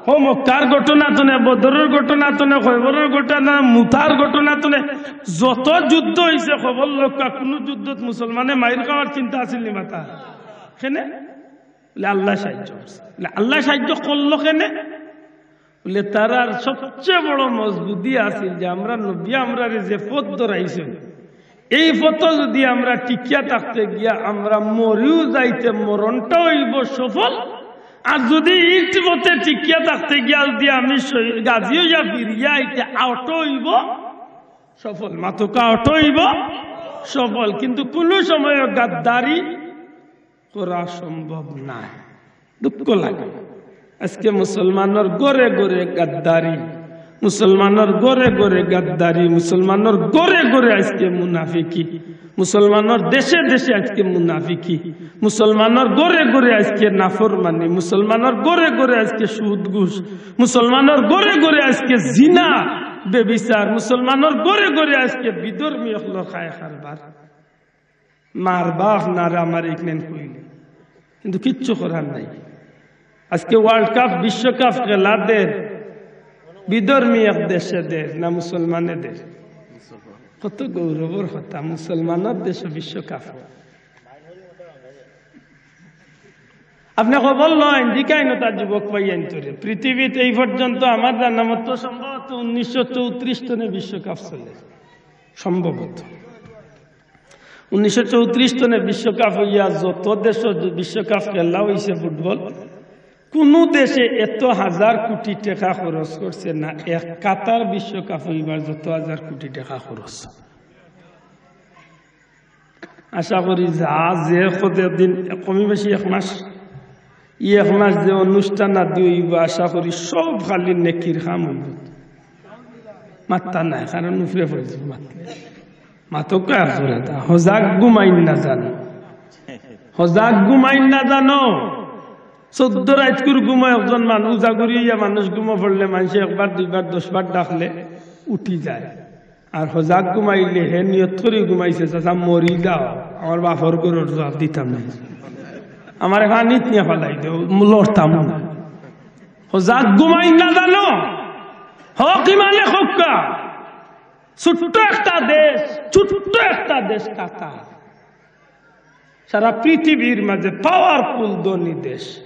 হো মক্কার ঘটনা তনে, বদরর ঘটনা তনে, খয়বরর ঘটনা, মুতার ঘটনা তনে, যত যুদ্ধ অইছে খবর লউক্কা, কুনু যুদ্ধত মুসলমানে মাইর খাওয়ার চিন্তা আছিল নি মাথা? কেনে? বুলে আল্লায় সাহায্য করছে। বুলে আল্লায় সাহায্য করলো কেনে? বুলে তারার সবচেয়ে বড় মজবুতি আছিল যে আমরার নবী আমরারে যে পথ ধরাইছইন, এই পথো যুদি আমরা টিকিয়া থাকতে গিয়া আমরা মরিও যাইতে মরণটা অইবো সফল, আর যুদি ই পথে টিকিয়া থাকতে গিয়া যুদি আমি শহীদ গাজী অইয়া ফিরিয়া আইতে অউটা অইবো সফল, মাতুক্কা অউটা অইবো সফল। কিন্তু কুনু সময় গাদ্দারি করা সম্ভব নায়। দুঃখ লাগে। আজকে মুসলমানর ঘরে ঘরে গাদ্দারি, মুসলমানর ঘরে ঘরে গাদ্দারি, মুসলমানর ঘরে ঘরে আজকে মুনাফিকি, মুসলমানর দেশে দেশে আজকে মুনাফিকি, মুসলমানর ঘরে ঘরে আজকে নাফরমানি, মুসলমানর ঘরে ঘরে আজকে সুদ ঘুষ, মুসলমানর ঘরে ঘরে আজকে জিনা, ব্যভিচার, মুসলমানর ঘরে ঘরে আজকে বিধর্মী অকলর খায় কারবার। মারবা আপনারা আমারে ইখান কইলে, কিন্তু কিচ্ছু করার নাই। আজকে World Cup, বিশ্বকাপ খেলা দের, বিধর্মী এক দেশে দের না মুসলমানে দের? কত গৌরবর কথা, মুসলমানর দেশো বিশ্বকাপ। আপনে খবর লইন, জিকাইন অতা যুবক ভাইয়াইন্তরে। পৃথিবীত এই পর্যন্ত আমার জানা মতো সম্ভবত উনিশশো চৌত্রিশ তনে বিশ্বকাপ চলে, সম্ভবত। উনিশশো চৌত্রিশ তনে বিশ্বকাপ অইয়া যত দেশো বিশ্বকাপ খেলা অইছে ফুটবল, কুনু দেশে এত হাজার কুটি টেকা খরচ করছে না এক কাতার বিশ্বকাপ অইবার যত হাজার কুটি টেকা খরচ। আশা করি যা যে কতদিন কমি বেশি এক মাস, ই এক মাস যে অনুষ্ঠান আদি অইবো, আশা করি সব খালি নেকির কাম অইবো। মাত্তা নাই, কারণ উপরে পড়ছে মাতলে। মাতুক্কা আর জোরে তা। হজাগ ঘুমাইন না জানো। হজাগ ঘুমাইন না জানো। চৌদ্দ রাইতকুর ঘুমো একজন মানুষ, উজাগুরি অইয়া মানুষ ঘুমো পড়লে মানষে একবার, দুইবার, দশবার ডাকলে উঠি যায়। আর হজাগ ঘুমাইলে হে নিয়ত করি ঘুমাইছে, "চাচা মরি যাও, আমার বাপর ঘরর জুয়াব দিতাম নায়, আমারে পানিত নিয়া ফালাই দেও, লড়তাম না।" হজাগ ঘুমাইন না জানো। হক ইমানে কউক্কা। ছোট্ট একটা দেশ, ছোট্ট একটা দেশ কাতার। সারা পৃথিবীর মাঝে powerful ধনী দেশ।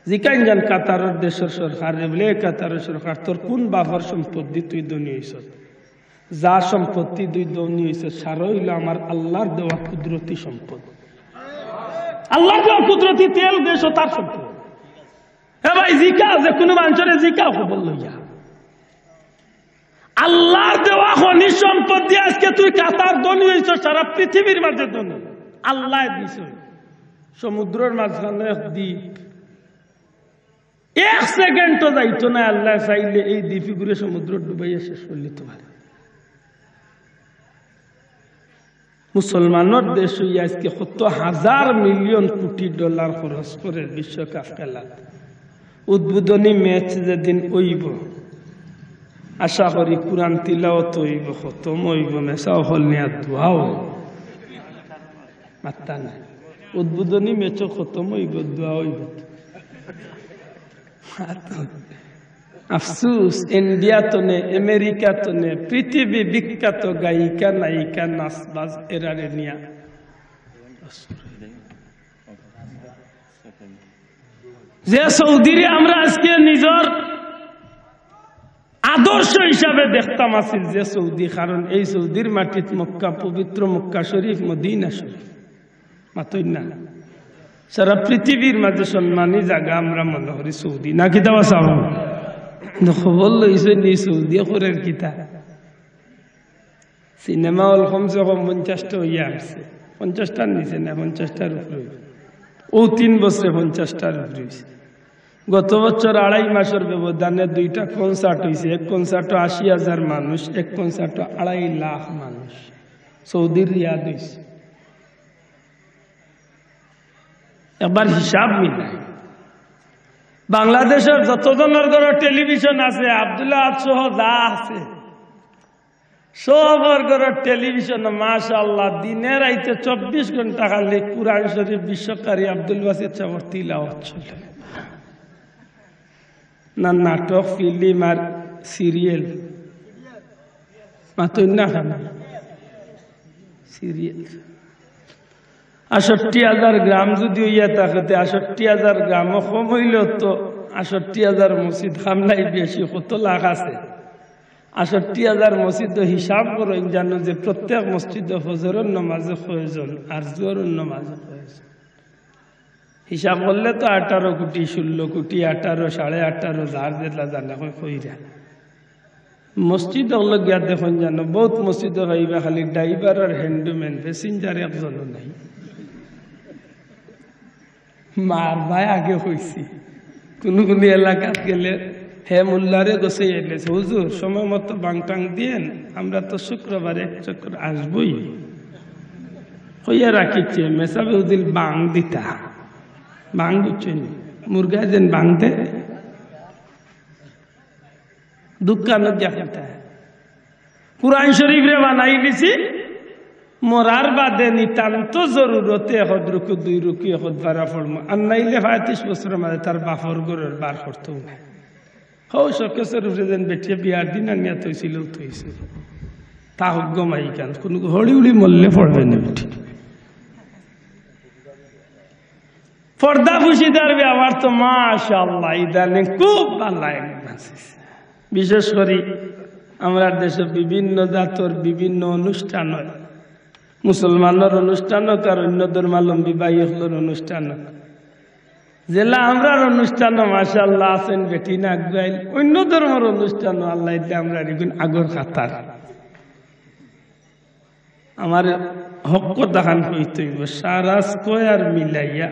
জিকাইন যান কাতারর দেশর সরকাররে, বুলে, "এ কাতারর সরকার, তোর কুন বাপর সম্পদ দি তুই ধনী অইছস?" যা সম্পত্তি তুই ধনী অইছস, সারা অইলো আমার আল্লার দেওয়া কুদরতি সম্পদ। আল্লার দেওয়া কুদরতি তেল দেশ ও তার সম্পদ। এ ভাই, জিকা, যে কুনু মানষরে জিকা খবর লইয়া। আল্লার দেওয়া খনিজ সম্পদ দিয়া আজকে তুই কাতার ধনী অইছস, সারা পৃথিবীর মাঝে ধনী। আল্লায় দিছইন। সমুদ্রর মাঝখানো এক দ্বীপ, এক সেকেন্ডও যাইতো নায়, আল্লায় চাইলে এই দ্বীপ ইগুরে সমুদ্রো ডুবাইয়া শেষ করিলিতো পারে। মুসলমানর দেশ অইয়া আজকে কত হাজার মিলিয়ন কুটি ডলার খরচ করের বিশ্বকাপ খেলাত। উদ্বোধনী ম্যাচ যেদিন অইবো, আশা করি কুরআন তিলাওয়াত অইবো, খতম অইবো, মেসাও হল নিয়া দোয়াও অইবো। মাত্তা নাই। উদ্বোধনী ম্যাচও খতম অইবো, দোয়া অইবো। আফসুস, ইন্ডিয়া তনে, আমেরিকা তনে, পৃথিবী বিখ্যাত গায়িকা, নায়িকা, নাচবাজ এরারে নিয়া। যে সৌদিরে আমরা আজকে নিজর আদর্শ হিসাবে দেখতাম আছিল যে সৌদি, কারণ এই সৌদির মাটিত মক্কা, পবিত্র মক্কা শরীফ, মদিনা শরীফ, মাতইন না? সারা পৃথিবীর মাঝে সম্মানী জাগা আমরা মনে করি সৌদি, না কিতা বা সাব? খবর লইছইন নি সৌদি করের কিতা? সিনেমা হল কমসে কম পঞ্চাশটা অইয়া আছে, পঞ্চাশটার নিচে না, পঞ্চাশটার উপরে অইব। অউ তিন বছরে পঞ্চাশটার উপরে অইছে। গত বছর আড়াই মাসর ব্যবধানে দুইটা কনসার্ট অইছে, এক কনসার্টো আশি হাজার মানুষ, এক কনসার্টো আড়াই লাখ মানুষ। সৌদির রিয়াদ অইছে। একবার হিসাব মিলাই, বাংলাদেশর যতজনর ঘরো টেলিভিশন আছে, আব্দুল্লাহ আহাদ সহ যা আছে, সবর ঘরো টেলিভিশন, মাশাআল্লাহ, দিনে রাইতে চব্বিশ ঘন্টা খালি কুরআন শরীফ বিশ্বকারী আব্দুল বাসিত সাবর তিলাওয়াত চলে। না নাটক, ফিল্ম আর সিরিয়াল, মাতইন না কেনে? সিরিয়াল। আষট্টি হাজার গ্রাম যুদি অইয়া থাকে, তে আষট্টি হাজার গ্রামও কম অইলেও তো আষট্টি হাজার মসজিদ, কাম নাই বেশি, কত লাখ আছে। আষট্টি হাজার মসজিদো হিসাব করইন, জানো যে প্রত্যেক মসজিদো ফজরর নামাজে কয়জন আর জোহরর নামাজে কয়জন। হিসাব করলে তো আঠারো কোটি, ষোলো কোটি, আঠারো, সাড়ে আঠারো, যার যেটা জানা কয় কইরা। মসজিদ অকলো গিয়া দেখইন জানো, বহুত মসজিদো পাইবা খালি ড্রাইভার আর হ্যান্ডম্যান, প্যাসেঞ্জার একজনও নাই। মার ভাই আগে কইছি, কুনু কুনু এলাকাত গেলে হে মোল্লারে গছাই আইলে, "হুজুর, সময় মতো বাং টাং দিয়েন, আমরা তো শুক্রবার এক চক্কর আসবই।" কইয়া রাখিছে, মেসাবে উদিল বাং দিতা। বাং বুঝছইন? মুরগা যেন বাং দে। দোকানো গিয়া খেতে। কুরআন শরীফরে বানাই দিছি, মরার বাদে নিতান্ত জরুরতে এখদ রুকু, দুই রুকু, এখদ পারা পড়মু। আর নাইলে পঁয়ত্রিশ বছরর মাঝে তার বাপর ঘরর বার করতো না। হউ শোকেসর উপরে যেন বেটিয়ে বিয়ার দিন আনিয়া থইছিল, থইছে। তা হোক গো মাইকান, কুনু হড়ি উড়ি মরলে পড়বে না বেটি। পর্দা পুশিদার ব্যবহার তো মাশাআল্লাহ, ইদানিং খুব ভালা লাগছে। বিশেষ করি আমরার দেশো বিভিন্ন জাতর বিভিন্ন অনুষ্ঠান অয়, মুসলমানর অনুষ্ঠান অউক আর অইন্য ধর্মাবলম্বী ভাই অকলর অনুষ্ঠান অউক। যেলা আমরার অনুষ্ঠানো মাশাআল্লাহ আছইন বেটিন আগুয়াইল, অইন্য ধর্মর অনুষ্ঠানো আল্লায় দিলে আমরার ইগুন আগর কাতার। আমার হক কথাখান কইতে অইবো, সারা স্কয়ার মিলাইয়া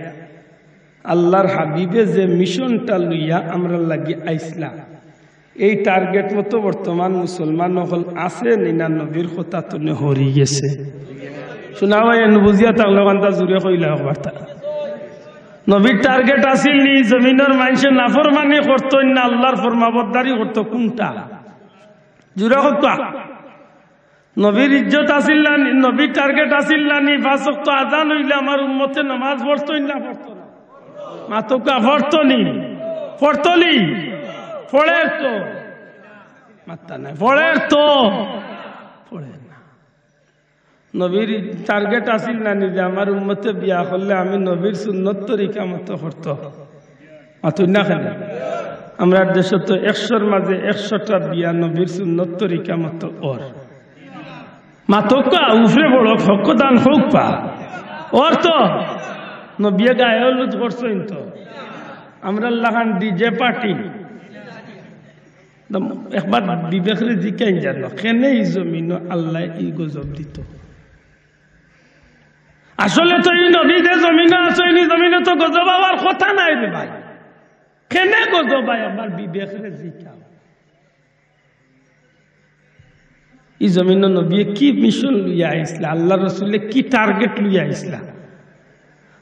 আল্লার হাবিবে যে মিশনটা লইয়া আমরার লাগি আইছলা, এই টার্গেট মতো বর্তমান মুসলমান অকল আছে নি না নবীর কথা তনে হরি গেছে? শুনা ভাই, এন বুঝিয়া থাকলে কান্তা জুরে কইলা একবার তা। নবীর টার্গেট আছিল নি জমিনর মানষে নাফরমানি করতইন না, আল্লার ফরমাবরদারি করতো। কুনটা? জুরে কউক্কা। নবীর ইজ্জত আছিল না নি? নবীর টার্গেট আছিল না নি? পাঁচ ওয়াক্ত আজান অইলে আমার উম্মতে নামাজ পড়তইন না পড়তো না? মাতউক্কা, পড়তো নি? পড়তো নি? পড়ের তো। মাত্তা নাই। পড়ের তো। পড়ের না। নবীর টার্গেট আছিল না নি যে আমার উম্মতে বিয়া করলে আমি নবীর সুন্নত তরিকা মতো করতো? মাতইন না কেনে? আমরার দেশো তো একশোর মাঝে একশোটা বিয়া নবীর সুন্নত তরিকা মতো অর। মাতউক্কা, উপরে বড় হক দান হউক পা। অর তো নবিয়ে গায়ে হলুদ করছইন তো। আমরার লাখান ডিজে পার্টি। একবার বিবেকরে জিকাইন জানো, কেনে ই জমিনো আল্লায় ই গজব দিতো? আসলে তো ই নবী যে জমিনো আছইন, ই জমিনো তো গজব আওয়ার কথা নায় রে ভাই। কেনে গজব আয়? একবার বিবেকরে জিকাও। ই জমিনো নবিয়ে কি মিশন লইয়া আইছলা? আল্লার রসুলে কি টার্গেট লইয়া আইছলা?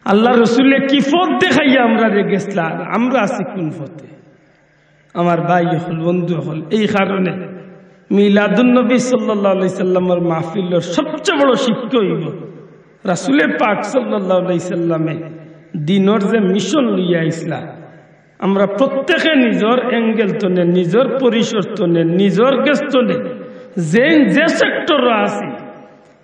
আল্লার রসুলে কি পথ দেখাইয়া আমরারে গেছলা? আর আমরা আছি কুন পথে? আমার ভাই অকল, বন্ধু অকল, এই কারণে মিলাদুন নবী সাল্লাল্লাহু আলাইহি সাল্লামর মাহফিলর সবচেয়ে বড় শিক্ষা অইবো, রাসুলে পাক সাল্লাল্লাহু আলাইহি সাল্লামে দিনর যে মিশন লইয়া আইছলা, আমরা প্রত্যেকে নিজর অ্যাঙ্গেল তনে, নিজর পরিসর তনে, নিজর গেছ তনে, যে, যে সেক্টরো আছি,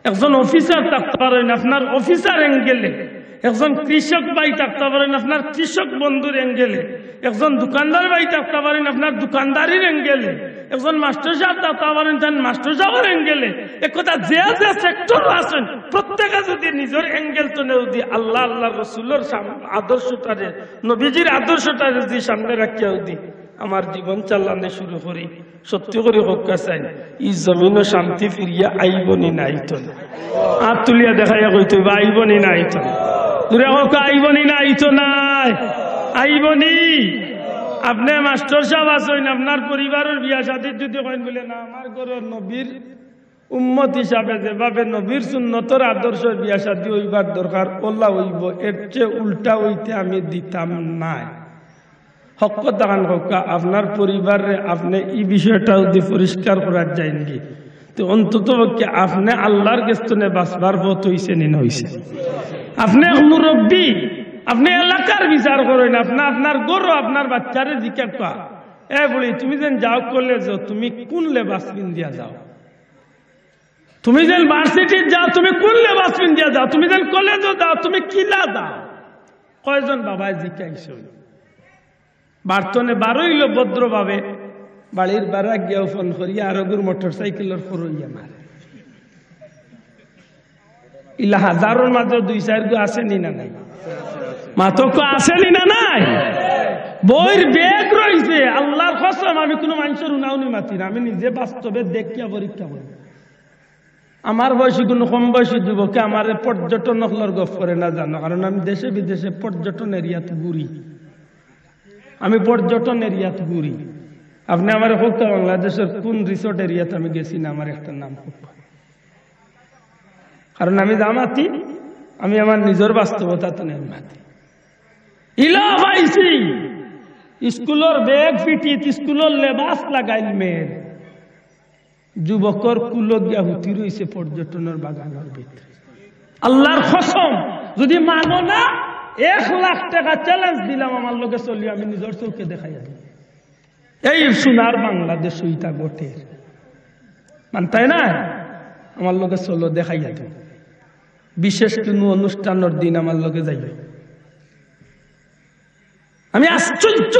একজন অফিসার থাকতা পারইন আপনার অফিসার অ্যাঙ্গেলে, একজন কৃষক ভাই থাকতা পারইন আপনার কৃষক বন্ধুর অ্যাঙ্গেলে, একজন দোকানদার ভাই থাকতা পারইন আপনার দোকানদারির অ্যাঙ্গেলে, একজন মাস্টার সাব থাকতা পারইন তান মাস্টার সাবর অ্যাঙ্গেলে। এক কথা, যে যে সেক্টরো আছইন, প্রত্যেকে যুদি নিজর অ্যাঙ্গেল তনে যুদি আল্লাহ, আল্লাহর রসুলর সাম-, আদর্শটারে, নবীজির আদর্শটারে যুদি সামনে রাখিয়া যুদি আমার জীবন চালানি শুরু করি, সত্যি করি কউক্কা চাইন, ই জমিনো শান্তি ফিরিয়া আইবো নি না আইতো না? আত তুলিয়া দেখাইয়া কইতো অইবো, আইবো নি না আইতো না? জুরে কউক্কা, আইবো নি না আইতো নায়? আইবো নি? আপনে মাস্টার সাব আছইন, আপনার পরিবারর বিয়া শাদিত যুদি কইন বুলে, "না, আমার ঘরর নবীর উম্মত হিসাবে যেভাবে নবীর সুন্নতর আদর্শে বিয়া শাদি অইবার দরকার, অলা অইবো, এর চেয়ে উল্টা অইতে আমি দিতাম নায়।" হক কথাখান কউক্কা, আপনার পরিবাররে আপনে ই বিষয়টা যুদি পরিষ্কার করার যাইনগি, তে অন্তত পক্ষে আপনে আল্লাহর গেছ তনে বাঁচবার পথ অইছে নি না অইছে? আপনে এক মুরব্বি, আপনে এলাকার বিচার করইন, আপনে আপনার ঘরো আপনার বাচ্চারে জিকাউক্কা, "এ বুড়ি, তুমি যেন যাও কলেজো, তুমি কুন লেবাস পিন্দিয়া যাও? তুমি যেন ভার্সিটিত যাও, তুমি কুন লেবাস পিন্দিয়া যাও? তুমি যেন কলেজো যাও, তুমি কিলা যাও?" কয়জন বাবায় জিকাইছইন? বাড়ি তনে বারইলো ভদ্রভাবে, বাড়ির বারা গিয়াও ফোন করিয়া আরোগুর মোটরসাইকেলর খরইয়া মারে। ইলা হাজারর মাঝে দুই চাইরগু আছে নি না নাই? মাতউক্কা, আছে নি না নাই? বইর ব্যাগ রইছে, আল্লাহর কসম, আমি কুনু মানষর উনাউনি মাতি না, আমি নিজে বাস্তবে দেখিয়া পরীক্ষা করি। আমার বয়সী কুনু কম বয়সী যুবকে আমারে পর্যটন অকলর গফ করে না জানো, কারণ আমি দেশে বিদেশে পর্যটন এরিয়াত ঘুরি, আমি পর্যটন এরিয়াত ঘুরি। আপনে আমারে কউক্কা বাংলাদেশর কুন রিসোর্ট এরিয়াত আমি গেছি না, আমার একটা নাম কউক্কা। কারণ আমি যা মাতি, আমি আমার নিজর বাস্তবতা তনে মাতি। ইলা পাইছি, স্কুলর ব্যাগ ফিটিত, স্কুলর লেবাস লাগাইল মেয়ের, যুবকর কুলো গিয়া হুতি রইছে পর্যটনর বাগানর ভিতরে। আল্লাহর কসম, যুদি মানো না, এক লাখ টেকা চ্যালেঞ্জ দিলাম, আমার লগে চলিও, আমি নিজর চউখে দেখাইয়া দিমু। এই সোনার বাংলাদেশো ইতা ঘটের। মানতায় না? আমার লগে চলো, দেখাইয়া দিমু। বিশেষ কুনু অনুষ্ঠানর দিন আমার লগে যাইও। আমি আশ্চর্য,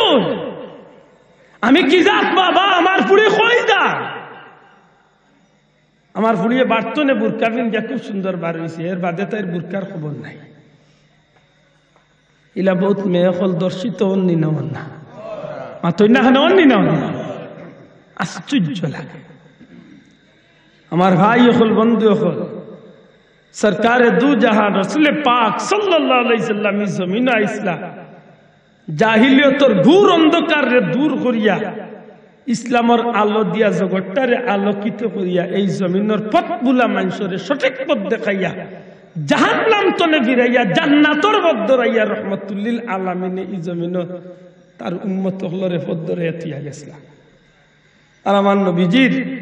আমি কি জাত বাবা, আমার ফুড়ি কই যায়? আমার ফুড়িয়ে বাড়ি তনে বুরকা পিন্দিয়া খুব সুন্দর বার অইছে, এর বাদে তাইর বুরকার খবর নাই। ইলা বউত মেয়ে অকল ধর্ষিত অইন নি না অইন না? মাতইন না কেনে, অইন নি না অইন না? আশ্চর্য লাগে। আমার ভাই অকল, বন্ধু অকল, সরকারে দু জাহান রসুলে পাক সাল্লাল্লাহু আলাইহি সাল্লাম ই জমিনো আইছলা, জাহিলিয়তর ঘোর অন্ধকাররে দূর করিয়া ইসলামর আলো দিয়া জগৎটারে আলোকিত করিয়া এই জমিনর পথ ভুলা মানষরে সঠিক পথ দেখাইয়া জাহান্নাম তনে ফিরাইয়া জান্নাতর পথ ধরাইয়া রহমতুল্লিল আলামিনে ই জমিনো তার উম্মত অকলরে পথ ধরাইয়া থুইয়া গেছলা। আর আমার নবীজির,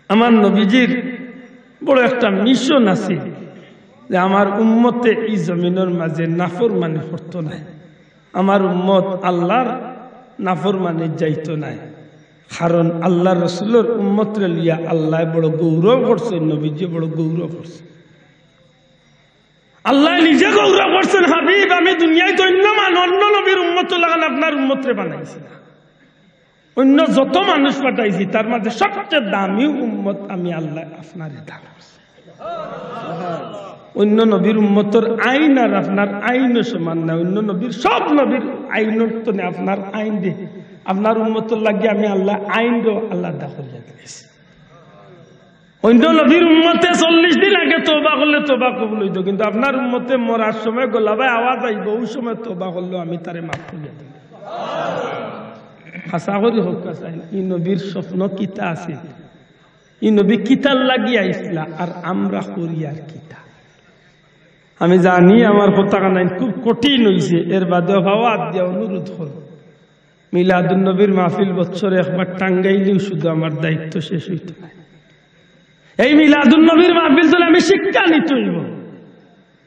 আমার নবীজির বড় একটা মিশন আছে যে আমার উম্মতে ই জমিনর মাঝে নাফরমানি করতো নায়, আমার উম্মত আল্লাহর নাফরমানিত যাইতো নায়। কারণ আল্লাহর রসুলর উম্মতরে লইয়া আল্লায় বড় গৌরব করছইন, নবীজিয়ে বড় গৌরব করছইন। আল্লায় নিজে গৌরব করছইন, "হাবিব, আমি দুনিয়াত অইন্য মান-, অইন্য নবীর উম্মতর লাখান আপনার উম্মতরে বানাইছি না।" অইন্য যত মানুষ পাঠাইছি, তার মাঝে সবচেয়ে দামি উম্মত আমি আল্লায় আপনারে দান করছি। অইন্য নবীর উম্মতর আইন আর আপনার আইনও সমান না। অইন্য নবীর, সব নবীর আইনর তনে আপনার আইনরে, আপনার উম্মতর লাগি আমি আল্লায় আইনরেও আলাদা করিয়া দিছি। অইন্য নবীর উম্মতে চল্লিশ দিন আগে তওবা করলে তওবা কবুল অইতো, কিন্তু আপনার উম্মতে মরার সময় গলাবায় আওয়াজ আইবো, অউ সময় তওবা করলেও আমি তারে মাফ করিয়া দিমু। হাছা করি কউক্কা চাইন, ই নবীর স্বপ্ন কিতা আছিল? ই নবী কিতার লাগি আইছলা, আর আমরা করিয়ার কিতা? আমি জানি আমার কথাখান খুব কঠিন অইছে, এর বাদেও পাও আত দিয়া অনুরোধ করমু, মিলাদুন নবীর মাহফিল বছরে একবার টাঙ্গাইলেও শুধু আমার দায়িত্ব শেষ অইতো নায়। এই মিলাদুন নবীর মাহফিল তনে আমি শিক্ষা নিতে অইবো।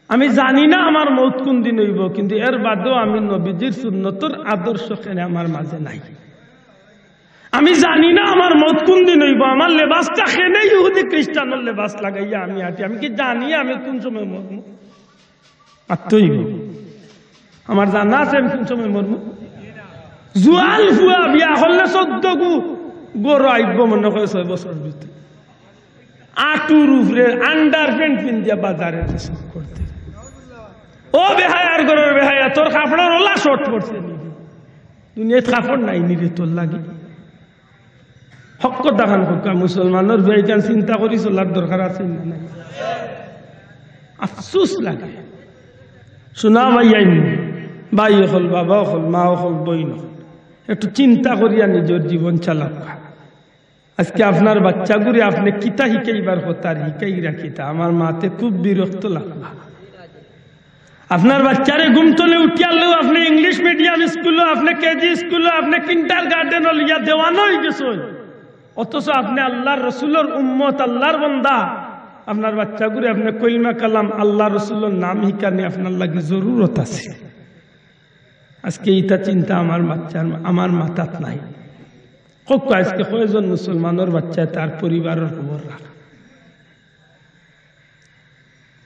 আমি জানি না আমার মউত কুনদিন অইবো, কিন্তু এর বাদেও আমি নবীজির সুন্নতর আদর্শ কেনে আমার মাঝে নাই। আমি জানি না আমার মউত কুনদিন অইবো, আমার লেবাসটা কেনে ইহুদি খ্রিস্টানর লেবাস লাগাইয়া আমি আটি। আমি কি জানি আমি কুন সময় মরমু? আটতে অইবো। আমার জানা আছে আমি কুন সময় মরমু? জুয়ান ফুয়া বিয়া করলে চৌদ্দ গু গরু আইবো মনে কয় ছয় বছর ভিতরে। আটুর উপরে আন্ডারপ্যান্ট পিন্দিয়া বাজারে চক্কর দে। ও বেহায়ার ঘরর বেহায়া, তোর কাপড়র ওলা শর্ট পড়ছে নি? দুনিয়াত কাপড় নাই নি রে তোর লাগি? হক কথা খান কউক্কা, মুসলমানর ভাই, ইখান চিন্তা করি চলার দরকার আছে না নাই? আফসোস লাগে। শুনা ভাই আইন, ভাই অকল, বাবা অকল, মা অকল, বইন অকল, একটু চিন্তা করিয়া নিজর জীবন চালাউক্কা। আজকে আপনার বাচ্চাগুরে আপনে কিতা হিকাইবার কথা আর হিকাইরা কিতা? আমার মাতে খুব বিরক্ত লাগবা। আপনার বাচ্চারে ঘুম তনে উঠিয়ালেও আপনে ইংলিশ মিডিয়াম স্কুলো, আপনে কেজি স্কুলো, আপনে কিন্ডারগার্ডেনো লইয়া দেওয়ানা অইগেছইন। অথচ আপনে আল্লার রসুলর উম্মত, আল্লার বন্দা। আপনার বাচ্চাগুরে আপনে কলমা কালাম, আল্লার রসুলর নাম হিকানি আপনার লাগি জরুরত আছে। আজকে ইতা চিন্তা আমার বাচ্চার, আমার মাথাত নাই। কউক্কা আজকে কয়জন মুসলমানর বাচ্চায় তার পরিবারর খবর রাখে?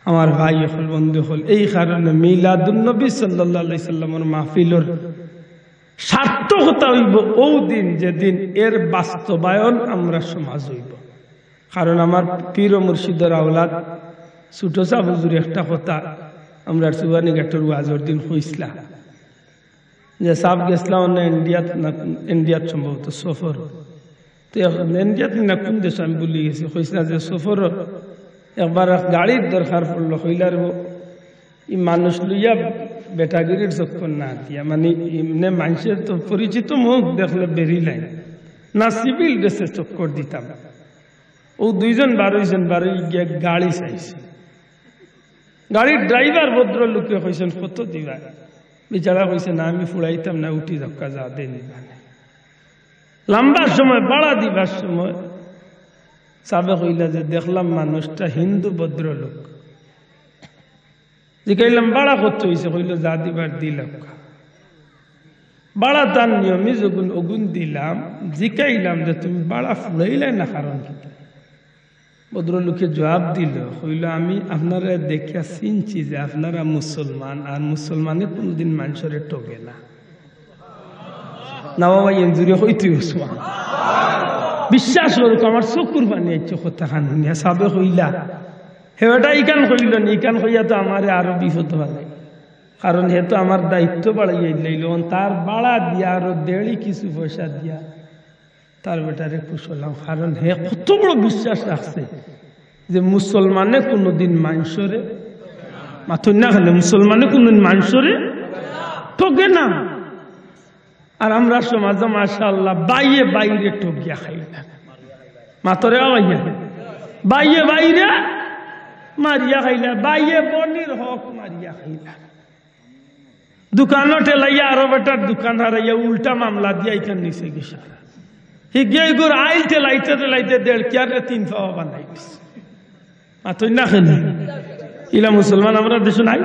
আমার ভাই অকল, বন্ধু অকল, এই কারণে মিলাদুন নবী সাল্লাল্লাহু আলাইহি সাল্লামর মাহফিলর সার্থকতা অইবো অউ দিন, যেদিন এর বাস্তবায়ন আমরার সমাজ অইবো। কারণ আমার পীর ও মুর্শিদর আওলাদ ছোট সাব হুজুরে একটা কথা আমরার সুবানীঘাটর ওয়াজর দিন কইছলা যে, সাব গেছলা অন্য ইন্ডিয়াত না, ইন্ডিয়াত সম্ভবত সফর। তো এখন ইন্ডিয়াত না কুন দেশ আমি ভুলি গেছি, কইছলা যে সফর একবার এক গাড়ির দরকার পড়লো, কইলা রে বা, ই মানুষ লইয়া বেটাগিরির চক্কর না দিয়া, মানে এমনে মানষর তো পরিচিত মুখ দেখলে বেরিলাই না, সিভিল ড্রেসে চক্কর দিতাম। অউ দুইজন বারইছইন, বারই গিয়া গাড়ি চাইছে। গাড়ির ড্রাইভার ভদ্রলোকে কইছইন, "কত দিবা?" বেচারা কইছে, "না, আমি ফুড়াইতাম না, উঠি যাউক্কা, যা দেইন।" লম্বা সময় ভাড়া দিবার সময় সাবে কইলা যে, "দেখলাম মানুষটা হিন্দু ভদ্রলোক।" জিকাইলাম, "ভাড়া কত অইছে?" কইলো, "যা দিবার দিলাউক্কা।" ভাড়া তার নিয়মে যখন অগুন দিলাম, জিকাইলাম যে, "তুমি ভাড়া ফুড়াইলায় না, কারণ কিতা?" ভদ্রলোকে জুয়াব দিলো, কইলো, "আমি আপনারারে দেখিয়া চিনছি যে আপনারা মুসলমান, আর মুসলমানে কুনুদিন মানষরে ঠগে না।" না বাবা, এন জুরে কইতে উসমান। বিশ্বাস করউক্কা, আমার চকুর পানি আইছে কথা খান হুনিয়া। সাবে কইলা, হে বেটা, ইখান কইলো নি, ইখান কইয়া তো আমারে আরো বিপদ বানাই, কারণ হে তো আমার দায়িত্ব বাড়াইয়া দিলাইলো, তার ভাড়া দিয়া আরো দেড়ি কিছু পয়সা দিয়া তার বেটারে খুশ করলাম, কারণ হে কত বড় বিশ্বাস রাখছে যে মুসলমানে কুনুদিন মানষরে, মাতইন না কেনে, মুসলমানে কুনুদিন মানষরে ঠগে না। আর আমরার সমাজো মাশাআল্লাহ ভাইয়ে ভাইরে ঠগিয়া খাইলা, মাতরে ভাইয়ে, ভাইয়ে ভাইরে মারিয়া খাইলা, ভাইয়ে বইনর হক মারিয়া খাইলা। দোকানো ঠেলাইয়া আরো বেটার দোকান হারাইয়া উল্টা মামলা দিয়া ইখান নিছে গেছে। হি গিয়া ইগুর আইল ঠেলাইতে ঠেলাইতে দেড় কিয়ারে তিন পাওয়া বানাই দিছে। মাতইন না কেনে? ইলা মুসলমান আমরার দেশো নাই?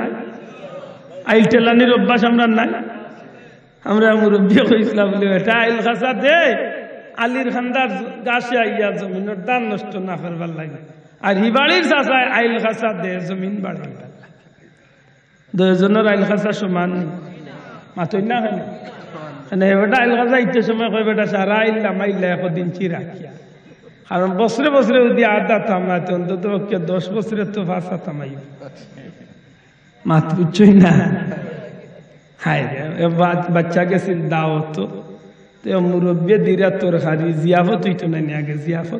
আইল ঠেলানির অভ্যাস আমরার নাই? আমরার মুরব্বিয়ে কইছলা বুলে, "বেটা আইল খাসা দে, আলির খান্দার গাছে আইয়া জমিনর ধান নষ্ট না করবার লাগি। আর হি বাড়ির চাচায় আইল খাসা দে, জমিন বাড়াইবার লাগি।" দুইজনর আইল খাসা সমান নি? মাতইন না কেনে? কেনে হে বেটা আইল খাসা ইতে সময় কয়, "বেটা সারা আইল লামাইলা একদিন চিরাকিয়া।" কারণ বছরে বছরে যদি আধা থামাইতে, অন্তত পক্ষে দশ বছরে তো পাঁচা থামাইবো। মাত বুঝছইন না? হায় রে, এ বা-, বাচ্চা গেছিল দাওয়াতো, তে মুরব্বিয়ে দিরা তরকারি, জিয়াফত অইতো না নি আগে, জিয়াফত?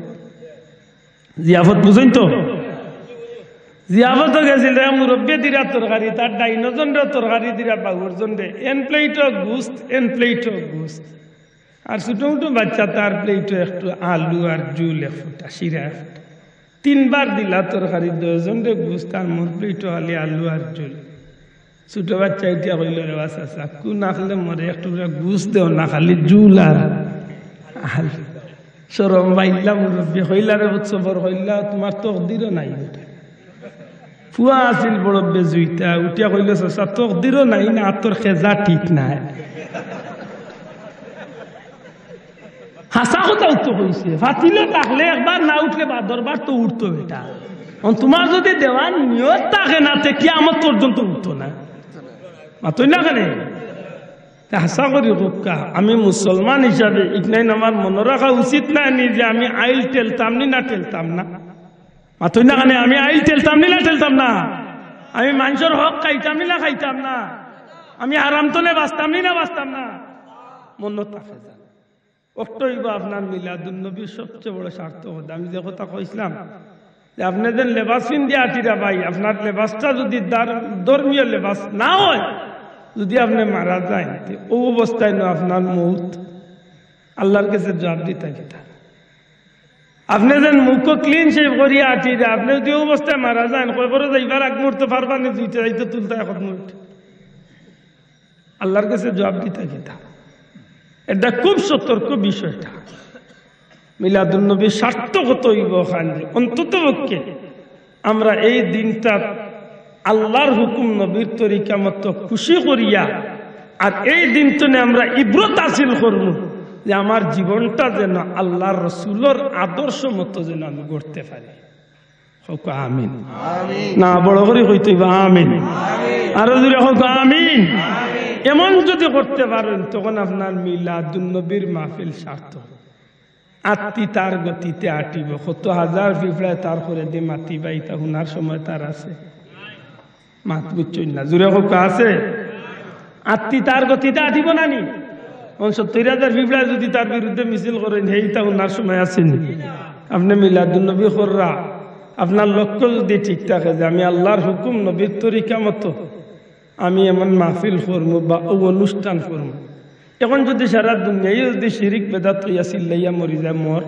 জিয়াফত বুঝইন তো? জিয়াফতো গেছিল, এ মুরব্বিয়ে দিরা তরকারি, তার ডাইনো জনরে তরকারি দিরা বাউর জনরে, এন প্লেটো গুস্ত, এন প্লেটো গুস্ত। আর ছোট ছোট বাচ্চা, তার প্লেটো একটু আলু আর জুল, এক ফুটা শিরা, এক ফুটা। তিনবার দিলা তরকারি, দুইজনরে গুস্ত, আর মোর প্লেটো খালি আলু আর জুল। ছোট বাচ্চা উঠিয়া কইলো, "রে বা চাচা, কুন আখলে মরে এক টুকরা গুস্ত দেও না, খালি জুল আর আলু।" শরম পাইলা মুরব্বিয়ে, কইলা, "রে পুত, সবর কইলা, তুমার তকদিরো নাই বেটা।" ফুয়া আছিল বড় বেজুইতা, উঠিয়া কইল, "চাচা, তকদিরও নাই না, আতর খেজা ঠিক নাই।" হাছা কথাউ তো কইছে, ফাতিল থাকলে একবার না উঠলে বাদরবার তো উঠতো বেটা। অন তুমার যুদি দেওয়ার নিয়ত থাকে না, তে কিয়ামত পর্যন্ত উঠতো না। মাতইন না কেনে? তে হাছা করি কউক্কা, আমি মুসলমান হিসাবে ইকনাইন আমার মনো রাখা উচিত নায় নি যে আমি আইল ঠেলতাম নি না ঠেলতাম না? মাতইন না কেনে? আমি আইল ঠেলতাম নি না ঠেলতাম না? আমি মানষর হক খাইতাম নি না খাইতাম না? আমি হারাম তনে বাঁচতাম নি না বাঁচতাম না? মনো থাকে যান। অখটা অইবো আপনার মিলাদুন্নবীর সবচে বড় সার্থকতা। আমি যে কথা কইছলাম যে আপনে যেন লেবাস পিন্দিয়া আটিরা ভাই, আপনার লেবাসটা যুদি দার-, ধর্মীয় লেবাস না অয়, যুদি আপনে মারা যাইন, তে অউ অবস্থায় নু আপনার মউত, আল্লার গেছে জুয়াব দিতা কিতা? আপনে যেন মুখ clean shave করিয়া আটিরা, আপনে যুদি অউ অবস্থায় মারা যাইন, কবরো যাইবার আগ মুহূর্ত পারবা নি দুইটা যাইতে তুলতা এক মুহূর্ত? আল্লার গেছে জুয়াব দিতা কিতা? এটা খুব সতর্ক বিষয়টা। মিলাদুন্নবীর সার্থকতা অইবো অখান যে অন্তত পক্ষে আমরা এই দিনটা আল্লার হুকুম নবীর তরিকা মতো খুশি করিয়া, আর এই দিন তনে আমরা ইবরত হাসিল করমু যে আমার জীবনটা যেন আল্লার রসুলর আদর্শ মতো যেন আমি গড়তে পারি। কউক্কা আমিন। না, বড় করি কইতে অইবো আমিন। আরো জুরে কউক্কা আমিন। এমন যুদি করতে পারইন, তখন আপনার মিলাদুন্নবীর মাহফিল সার্থক। আত্তি তার গতিতে আটিবো, কত হাজার পিঁপড়ায় তার করেদি মাতিবা, ইতা হুনার সময় তার আছে? মাত বুঝছইন না, জুরে কউক্কা আছে? আত্তি তার গতিতে আটিবো না নি? অন সত্তইর হাজার পিঁপড়ায় যুদি তার বিরুদ্ধে মিছিল করইন, হে ইতা হুনার সময় আছে নি? আপনে মিলাদুন্নবী কররা, আপনার লক্ষ্য যুদি ঠিক থাকে যে আমি আল্লার হুকুম নবীর তরিকা মতো আমি এমন মাহফিল করমু বা অউ অনুষ্ঠান করমু, এখন যুদি সারা দুনিয়ায় যুদি শিরিক বেদাত কইয়া চিল্লাইয়া মরি যায় মর,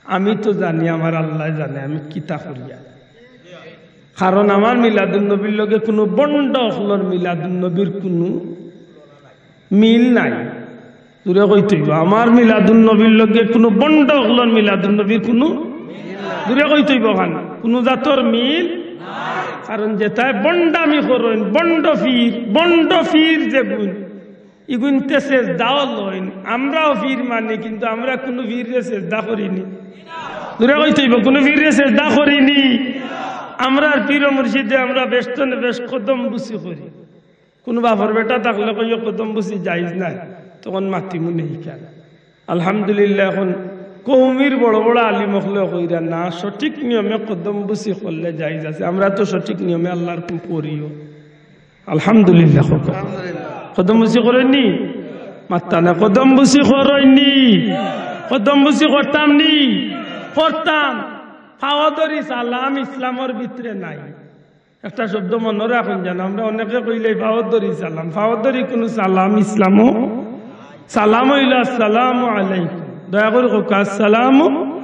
আমি তো জানি, আমার আল্লায় জানে আমি কিতা করিয়ার। কারণ আমার মিলাদুন্নবীর লগে কুনু ভন্ড অকলর মিলাদুন্নবীর কুনু মিল নাই। জুরে কইতে অইবো, আমার মিলাদুন্নবীর লগে কুনু ভন্ড অকলর মিলাদুন্নবীর কুনু, জুরে কইতে অইবো অখান, কুনু জাতর মিল। কারণ যেতায় ভন্ডামি করইন, ভন্ড পীর, ভন্ড পীর যেগুইন, ইগুইন্তে সেজদাও লইন। আমরাও পীর মানি, কিন্তু আমরা কুনু পীররে সেজদা করি নি। জুরে কইতে অইবো, কুনু পীররে সেজদা করি নি। আমরার পীর ও মুর্শিদে আমরা বেশতনে বেশ কদম বুসি করি। কুনু বাপর বেটা থাকলে কইও কদম বুসি জায়েজ নায়, তখন মাতিমু নে ইখান। আলহামদুলিল্লাহ, এখন কওমির বড় বড় আলিম অকলেও কইরা না, সঠিক নিয়মে কদম বুসি করলে জায়েজ আছে। আমরা তো সঠিক নিয়মে আল্লার হুকুম পড়িও। আলহামদুলিল্লাহ, কউক্কা। কদম বুসি করইন নি? মাত্তা না, কদম বুসি করইন নি? কদম বুসি করতাম নি? করতাম। পাও ধরি সালাম ইসলামর ভিতরে নাই। একটা শব্দ মনো রাখইন যেন, আমরা অনেকে কইলে পাও ধরি সালাম, পাও ধরি কুনু সালাম ইসলামো, সালাম অইলো আসসালামু আলাইকুম। দয়া করি কউক্কা আসসালামু,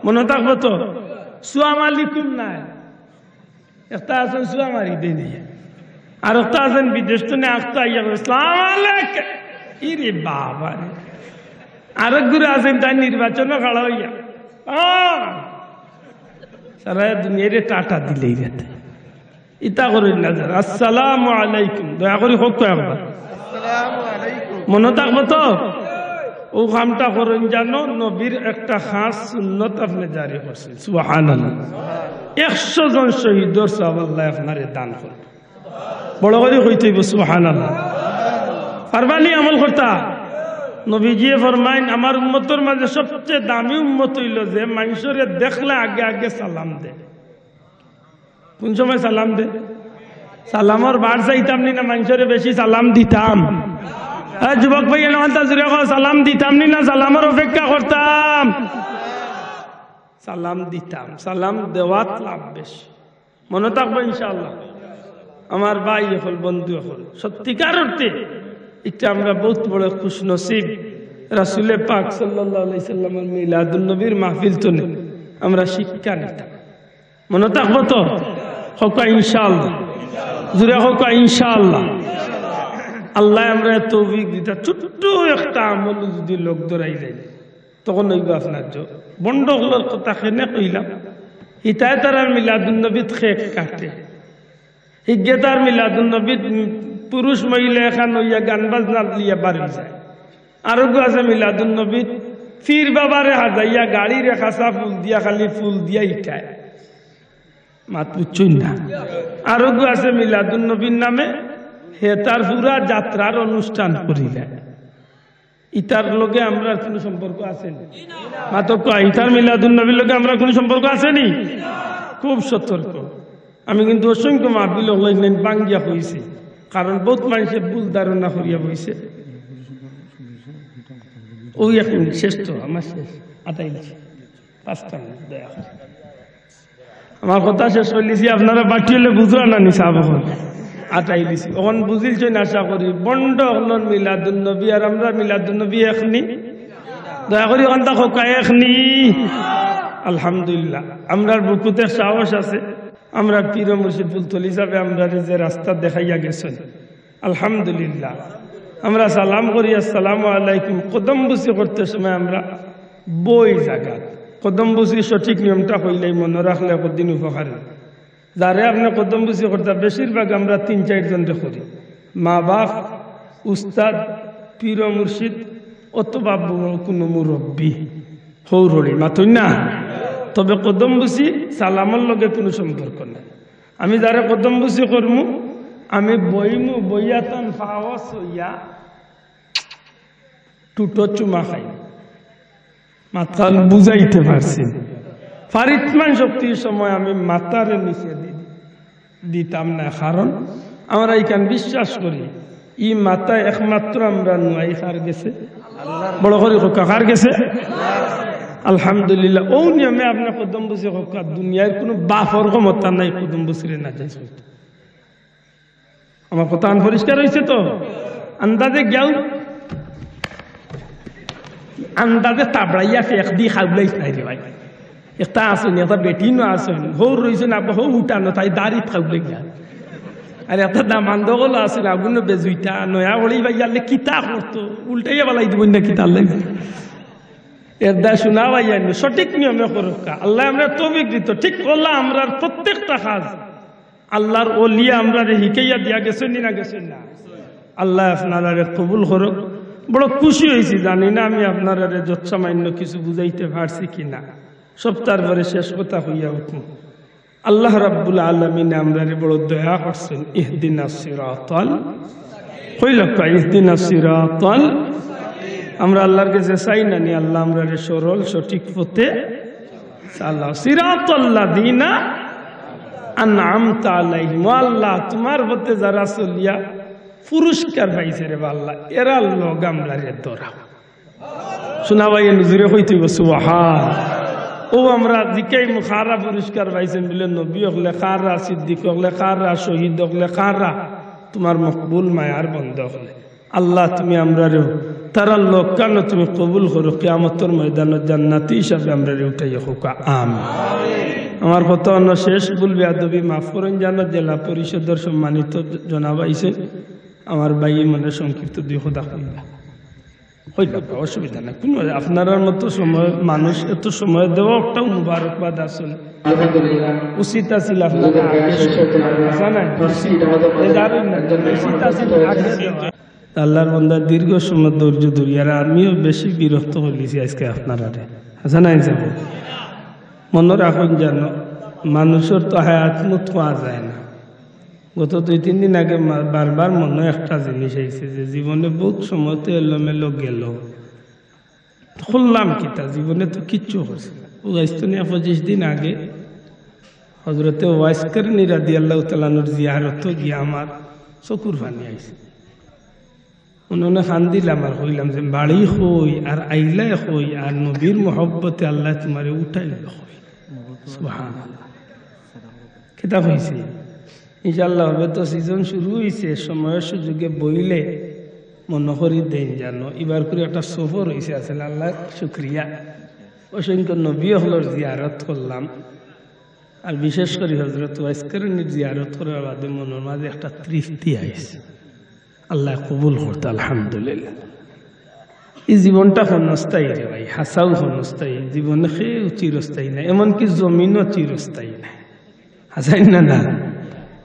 মনো থাকবো তো? সুয়াম আলাইকুম নায়। একটা আছইন সুয়া মারি দেইন, আর একটা আছইন বিদেশ তনে আখতা আইয়া কয়, "সালাম আলাইকুম।" ইরে বাবা রে। আরক গুরু আছইন, তাই নির্বাচনো খাড়া অইয়া, আহ, সারা দুনিয়ারে টাটা দিলে ইরাতে। ইতা করইন না যারা। আসসালামু আলাইকুম। দয়া করি কউক্কা একবার। আসসালামু আলাইকুম। মনো থাকবো তো? অউ কামটা করইন জানো, নবীর একটা খাস সুন্নত আপনে জারি করছইন। সুবহানাল্লাহ। একশো জন শহীদর সওয়াব আল্লায় আপনারে দান করবো। বড় করি কইতে অইবো সুবহানাল্লাহ। পারবা নি আমল করতা? নবীজিয়ে ফরমাইন, আমার উম্মতর মাঝে সবচে দামি উম্মত অইলো যে মানষরে দেখলে আগে আগে সালাম দে। কুন সময় সালাম দে? সালামর বার চাইতাম নি না মানষরে বেশি সালাম দিতাম? এ যুবক ভাই, এনো আনতা জুরে কও, সালাম দিতাম নি না সালামর অপেক্ষা করতাম? সালাম দিতাম, সালাম দেওয়াত লাভ বেশি। মনো থাকবো ইনশাআল্লাহ। আমার ভাই অকল, বন্ধু অকল, সত্যিকার অর্থে ইটা আমরা বউত বড় খুশনসিব। রাসুলে পাক সাল্লাল্লাহু আলাইহি সাল্লামর মিলাদুন নবীর মাহফিল তনে আমরা শিক্ষা নিতাম। মনো থাকবো তো? কউক্কা ইনশাআল্লাহ। জুরে কউক্কা ইনশাআল্লাহ। আল্লায় আমরারে তৌফিক দিতা, ছোট্ট একটা আমল যুদি লগ ধরাই যায়, তখন অইবো আপনার জ-, বন্ড অকলর কথা কেনে কইলাম, ইতায় তারার মিলাদুন্নবীত কেক কাটে। হিগে তার মিলাদুন্নবীত পুরুষ মহিলা একখান অইয়া গান বাজনা লইয়া বারই যায়। আরোগু আছে মিলাদুন্নবীত পীর বাবারে হাজাইয়া গাড়িরে খাসা ফুল দিয়া, খালি ফুল দিয়া ইটায়। মাত বুঝছইন না? আরোগু আছে মিলাদুন্নবীর নামে হে তার পুরা যাত্রার অনুষ্ঠান করিলায়। ইতার লগে আমরার কুনু সম্পর্ক আছে নি? মাতউক্কা, ইতার মিলাদুন্নবীর লগে আমরার কুনু সম্পর্ক আছে নি? খুব সতর্ক। আমি কিন্তু অসংখ্য মাহফিল অকল ইখান ভাঙ্গিয়া কইছি, কারণ বউত মানষে ভুল ধারণা করিয়া বইছে। ওই এক মিনিট, শেষ তো, আমার শেষ, আটাইলিছি, পাঁচটা মিনিট, দয়া করে। আমার কথা শেষ করিলিছি, আপনারা বাটি অইলে বুঝরা না নি সাব অকল। আটাইলিছি, অখন বুঝিলছইন আশা করি। ভন্ড অকলর মিলাদুন্নবী আর আমরার মিলাদুন্নবী এক নি? দয়া করি অখানতা কউক্কা, এক নি? আলহামদুলিল্লাহ, আমরার বুকুত এক সাহস আছে। আমরার পীর মুর্শিদ ফুলতলি সাবে আমরারে যে রাস্তা দেখাইয়া গেছইন, আলহামদুলিল্লাহ। আমরা সালাম করি, "আসসালামু আলাইকুম।" কদমবুসি করতে সময় আমরা বই জাগাত। কদমবুসির সঠিক নিয়মটা কইলাই, মনো রাখলে কদিন উপকার অইবো। যারে আপনে কদমবুসি করতা, বেশিরভাগ আমরা তিন চাইর জনরে করি, মা বাপ, উস্তাদ, পীর মুর্শিদ অথবা বু-, কুনু মুরব্বি, হউর হড়ি, মাতইন না। তবে কদমবুসি সালামর লগে কুনু সম্পর্ক নাই। আমি যারে কদমবুসি করমু, আমি বইমু, বইয়া তান পাও ছইয়া টুটো চুমা খাই। মাতখান বুঝাইতে পারছি? পারিতমান শক্তির সময় আমি মাথারে নিচে দি-, দিতাম না, কারণ আমরা ইখান বিশ্বাস করি, ই মাথা একমাত্র আমরা নুয়াই কার গেছে? বড় করি কউক্কা, কার গেছে? আলহামদুলিল্লাহ। অউ নিয়মে আপনে কদমবুসি কউক্কা, দুনিয়ার কুনু বাপর ক্ষমতা নাই কদমবুসিরে নাজাইজ করতে। আমার কথাখান পরিষ্কার অইছে তো? আন্দাজে গিয়াউ, আন্দাজে তাবড়াইয়া ফেক দি খাউলাইস নায় রে ভাই। একটা আছইন, একটা বেটিনও আছইন, হউর রইছইন, আব্বা হউ উঠানো, তাই দাড়িত খাউলাই গিয়া। আর একটা দামান্দ অকল আছইন, আগুনও বেজুইতা, নয়া হড়ি ভাই, আল্লে কিতা করতো, উল্টাইয়া বালাই দিবইন না কিতা আল্লে। এর দায় শোনা ভাই, আইন সঠিক নিয়মে করউক্কা। আল্লায় আমরারে তৌফিক দিতো, ঠিক অলা আমরার প্রত্যেকটা কাজ আল্লার ওলিয়ে আমরারে হিকাইয়া দিয়া গেছইন নি না গেছইন না? আল্লায় আপনারারে কবুল করউক। বড় খুশি অইছি, জানি না আমি আপনারারে যৎসামান্য কিছু বুঝাইতে পারছি কি না। সবতার পরে শেষ কথা কইয়া উঠমু, আল্লাহ রাব্বুল আলামিনে আমরারে বড় দয়া করছইন। ইহদিনাস সিরাতাল, কইলাউক্কা, ইহদিনাস সিরাতাল। আমরা আল্লার গেছে চাই না নি, আল্লাহ আমরারে সরল সঠিক পথে চালাও। সিরাতাল্লাযিনা আনআমতা আলাইহিম। ও আল্লাহ, তুমার পথে যারা চলিয়া পুরস্কার পাইছে রে বা আল্লাহ, এরার লগ আমরারে ধরাও। শোনা ভাই, এ নজরে কইতে অইবো সুবহান। অউ আমরা জিকাইমু কারা পুরস্কার পাইছইন বুলে, নবী অকলে কারা, সিদ্দিক অকলে কারা, শহীদ অকলে কারা, তুমার মকবুল মায়ার বন্দা অকলে। আল্লাহ, তুমি আমরারেও তারার লগ খানো তুমি কবুল করো, কিয়ামতর ময়দানো জান্নাতি হিসাবে আমরারে উঠাইয়া কউক্কা, আমিন। আমার কথা অনো শেষ, ভুল বেয়াদবি মাফ করইন জানো, জেলা পরিষদর সম্মানিত জনাব আইছইন, আমার ভাই মনে সংক্ষিপ্ত দুই কথা কইবা। কইলাউক্কা, অসুবিধা নাই, কুনু, আপনারার মতো সময়, মানুষ এত সময় দেওয়া একটাও মুবারকবাদ আসলে। আলহামদুলিল্লাহ। উচিত আছিল আপনারা আগে, আচ্ছা না? উচিত, এ দারুণ না, উচিত আছিল আগে দেওয়া। আল্লার বন্দা দীর্ঘ সময় ধৈর্য ধরি, আর আমিও বেশি বিরক্ত করিলিছি আইজকে আপনারারে। আচ্ছা না, এই যাবো। মনো রাখইন জানো, মানুষর তো হায়াত মুত কওয়া যায় না। গত দুই তিন দিন আগে মা-, বারবার মনো একটা জিনিস আইছে যে জীবনে বউত সময় তো এলোমেলো গেল। করলাম কিতা? জীবনে তো কিচ্ছু করছি না। অউ আইজ তো নিয়া পঁচিশ দিন আগে হজরতে ওয়াইস করনী রাদিয়াল্লাহু তাআলা আনহুর জিয়ারতো গিয়া আমার চকুর পানি আইছে। অনে অনে কান্দিলাম আর কইলাম যে, "বাড়ি কই আর আইলায় কই আর নবীর মহব্বতে আল্লায় তুমারে উঠাইলো কই?" সুবহানাল্লাহ। কিতা কইছি? ইনশাআল্লাহ, হবে তো season শুরু অইছে, সময় সুযোগে বইলে মনো করি দেইন জানো। ইবার করি একটা সফর অইছে আসলে, আল্লার শুকরিয়া। অসংখ্য নবী অকলর জিয়ারত করলাম, আর বিশেষ করি হজরত ওয়াইস করনীর জিয়ারত করার বাদে মনর মাঝে একটা তৃপ্তি আইছে। আল্লায় কবুল করতা, আলহামদুলিল্লাহ। এই জীবনটা ক্ষণস্থায়ী রে ভাই, হাছাউ ক্ষণস্থায়ী। জীবনে কেউ চিরস্থায়ী না, এমনকি জমিনও চিরস্থায়ী না। হাছাউ না, না?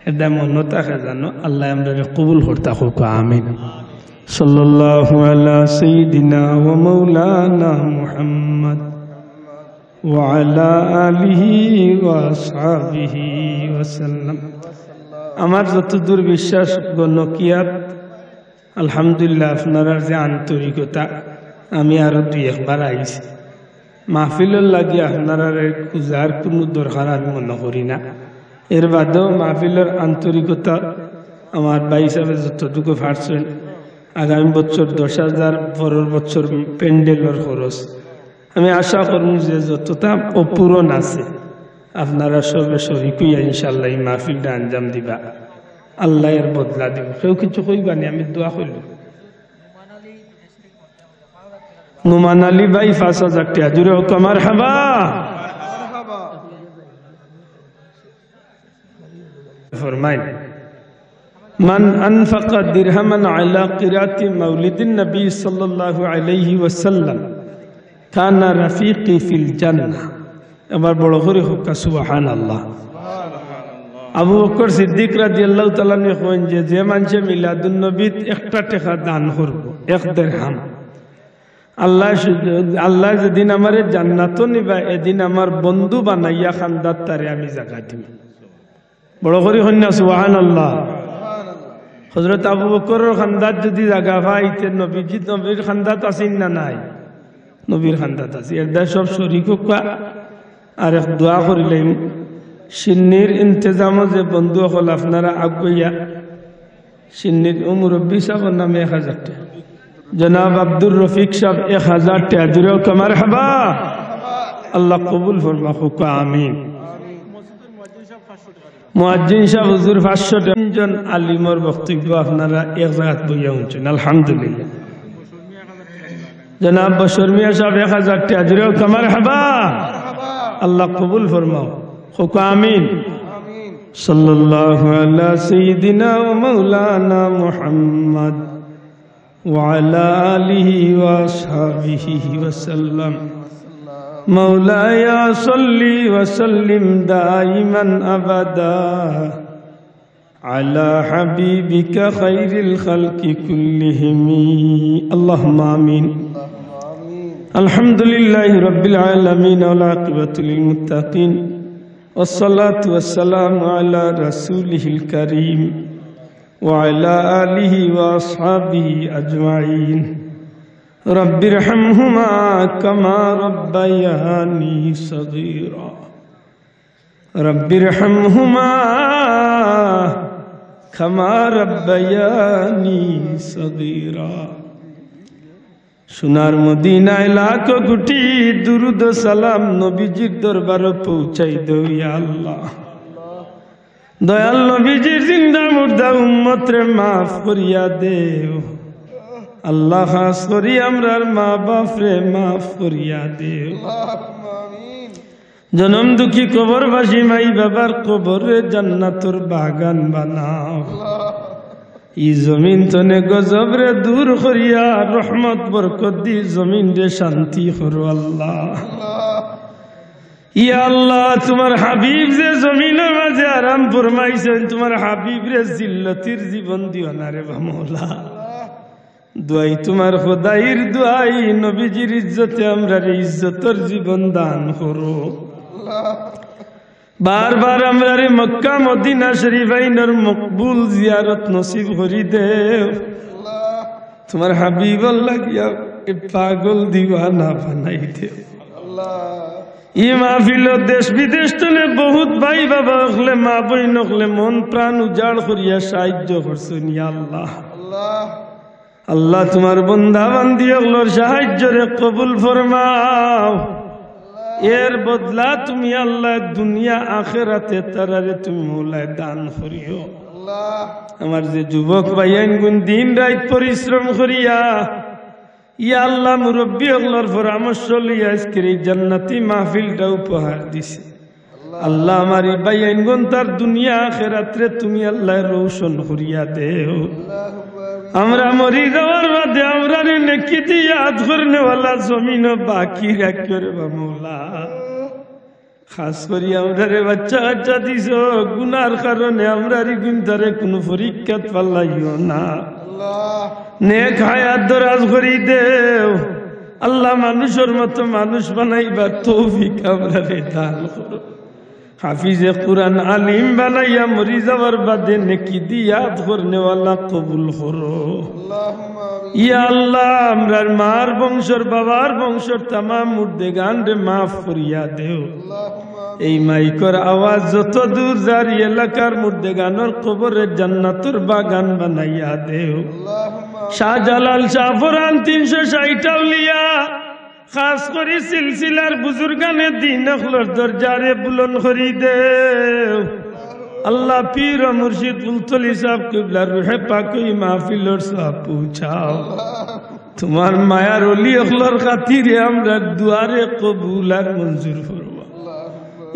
এরদায় মনো থাকে জানো, আল্লায় আমরারে কবুল করতা কউক্কা, আমিন। সাল্লাল্লাহু আলা সাইয়্যিদিনা ওয়া মাওলানা মুহাম্মদ ওয়া আলা আলিহি ওয়া আসহাবিহি ওয়া সাল্লাম। আমার যতদূর বিশ্বাস, গণকিয়াত আলহামদুলিল্লাহ, আপনারার যে আন্তরিকতা, আমি আরো দুই একবার আইছি। মাহফিলর লাগি আপনারারে খুজার কুনু দরকার আমি মনো করি না। এর বাদেও মাহফিলর আন্তরিকতা আমার ভাইসাবে যতটুকু পারছইন, আগামী বছর দশ হাজার, পরর বছর প্যান্ডেলর খরচ, আমি আশা করমু যে যততা অপূরণ আছে, আপনারা সবে শরিক অইয়া ইনশাআল্লাহ ই মাহফিলটা আঞ্জাম দিবা। আল্লায় এর বদলা দিবা। কেউ কিছু কইবা নি, আমি দোয়া করিলাম। নোমান আলী ভাই পাঁচ হাজার টেকা, জোরে কউক্কা মারহাবা। ফরমাইন, মান আনফাকা দিরহামান আলা কিরাতি মাউলিদিন নবী সাল্লাল্লাহু আলাইহি ওয়াসাল্লাম কানা রাফিকি ফিল জান্নাহ। এবার বড় করি কউক্কা সুবহানাল্লাহ। আবু বকর সিদ্দিক রাদিয়াল্লাহু তাআলা আনহু কইন যে, যে মানষে মিলাদুন নবীত একটা টেকা দান করবো, এক দিরহাম, আল্লায় শুধু, আল্লায় যেদিন আমারে জান্নাতো নিবা, এদিন আমার বন্ধু বানাইয়া কান্দাত তারে আমি জাগা দিমু। বড় করি কইন না সুবহানাল্লাহ। হযরত আবু বকরর কান্দাত যুদি জাগা পাইতে, নবীজি, নবীর কান্দাত আছইন না নাই? নবীর কান্দাত আছইন। এরদায় সব শরিক কউক্কা। আর এক দোয়া করিলাইমু, শিন্নির ইন্তেজামো যে বন্ধু অকল আপনারা আগুয়াইয়া, শিন্নির ও মুরব্বি সাবর নামে এক হাজার টেকা। জনাব আব্দুর রফিক সাব এক হাজার টেকা, জোরে কউক্কা মারহাবা। আল্লাহ কবুল ফরমাউক্কা, আমিন। মুয়াজ্জিন সাব হুজুর পাঁচশো টেকা। তিনজন আলিমর বক্তব্য আপনারা এক জাগাত বইয়া হুনছইন, আলহামদুলিল্লাহ। জনাব বশর মিয়া সাব এক হাজার টেকা, জোরে কউক্কা মারহাবা। আল্লাহ কবুল ফরমাউক, কউক্কা আমিন। সাল্লাল্লাহু আলা সাইয়্যিদিনা ওয়া মাওলানা মুহাম্মদ ওয়া আলা আলিহি ওয়া আসহাবিহি ওয়া সাল্লাম। মাওলায়া সাল্লি ওয়া সাল্লিম দাইমান আবাদা আলা হাবিবিকা খাইরিল খালকি কুল্লিহিম। আল্লাহুম্মা আমিন। আলহামদুলিল্লাহি রাব্বিল আলামিন ওয়াল আকিবাতু লিল মুত্তাকিন। ওয়াসসালাতু ওয়াসসালামু আলা রাসূলিহিল কারীম ওয়া আলা আলিহি ওয়া আসহাবিহি আজমাইন। রাব্বিরহামহুমা কামা রাব্বায়ানি সগীরা। রাব্বিরহামহুমা কামা রাব্বায়ানি সগীরা। সোনার মদিনায় লাখো কোটি দুরুদ ও সালাম নবীজির দরবারো পৌঁছাই দেও, ইয়া আল্লাহ। দয়াল নবীজির জিন্দা মুর্দা উম্মতরে মাফ করিয়া দেও। আল্লাহ, খাছ করি আমরার মা বাফরে মাফ করিয়া দেও। জনম দুঃখী কবরবাসী মাই বাবার কবররে জান্নাতর বাগান বানাও। ই জমিন তনে গজবরে দূর করিয়া রহমত বরকত দি জমিনরে শান্তি করো আল্লাহ। ইয়া আল্লাহ, তুমার হাবিব যে জমিনর মাজে আরাম ফরমাইছইন, তুমার হাবিবরে জিল্লতির জীবন দিও না রে বা মওলা। দোয়াই তুমার খোদাইর দোয়াই, নবীজির ইজ্জতে আমরারে ইজ্জতর জীবন দান করো। বারবার আমরারে মক্কা মদিনা শরীফাইনর মকবুল জিয়ারত নসিব করি দেও। তুমার হাবিবর লাগিয়া এ পাগল দিওয়ানা বানাই দেও। ই মাহফিলো দেশ বিদেশ তনে বহুত ভাই বাবা অকলে, মা বইন অকলে মন প্রাণ উজাড় করিয়া সাহায্য করছইন, ইয়া আল্লাহ। আল্লাহ, তুমার বন্দা বান্দি অকলর সাহায্যরে কবুল ফরমাও। এর বদলা তুমি আল্লাহ দুনিয়া আখেরাতে তারারে তুমি মওলায় দান করিও। আমার যে যুবক ভাইয়াইনগুন দিন রাইত পরিশ্রম করিয়া, ইয়া আল্লাহ, মুরব্বি অকলর পরামর্শ লইয়া আইজকের এই জান্নাতি মাহফিলটা উপহার দিছে। আল্লাহ, আমার ই ভাইয়াইনগুন তার দুনিয়া আখেরাতরে তুমি আল্লাহ রোশন করিয়া দেও। আমরা মরি যাওয়ার বাদে আমরারে নেকি দি ইয়াদ করনেওয়ালা জমিনো বাকি রাখিও রে বা মৌলা। খাস করি আমরারে বাচ্চা কাচ্চা দিছো, গুনার কারণে আমরার ইগুইনতারে কুনু পরীক্ষাত ফালাইও না। নেক হায়াত দরাজ করি দেও। আল্লাহ, মানুষর মতো মানুষ বানাইবার তৌফিক আমরারে দান করো। হাফিজে কুরআন আলিম বানাইয়া মরি যাওয়ার বাদে নেকি দি ইয়াদ করনেওয়ালা কবুল করো। ইয়া আল্লাহ, আমরার মার বংশর, বাবার বংশর তামাম মুর্দেগানরে মাফ করিয়া দেও। এই মাইকর আওয়াজ যত দূর যার, ই এলাকার মুর্দেগানর কবরে জান্নাতর বাগান বানাইয়া দেও। শাহজালাল, শাহপরান, তিনশো ষাইট আউলিয়া, খাস করি সিলসিলার বুজুর্গানে দিন অকলর দরজারে বুলন্দ করি দেও। আল্লাহ, পীর ও মুর্শিদ ফুলতলি সাহেব কিবলার রুহে পাক ই মাহফিলর সওয়াব পৌঁছাও। তুমার মায়ার অলি অকলর খাতিরে আমরার দুয়ারে কবুল আর মঞ্জুর ফরমাও।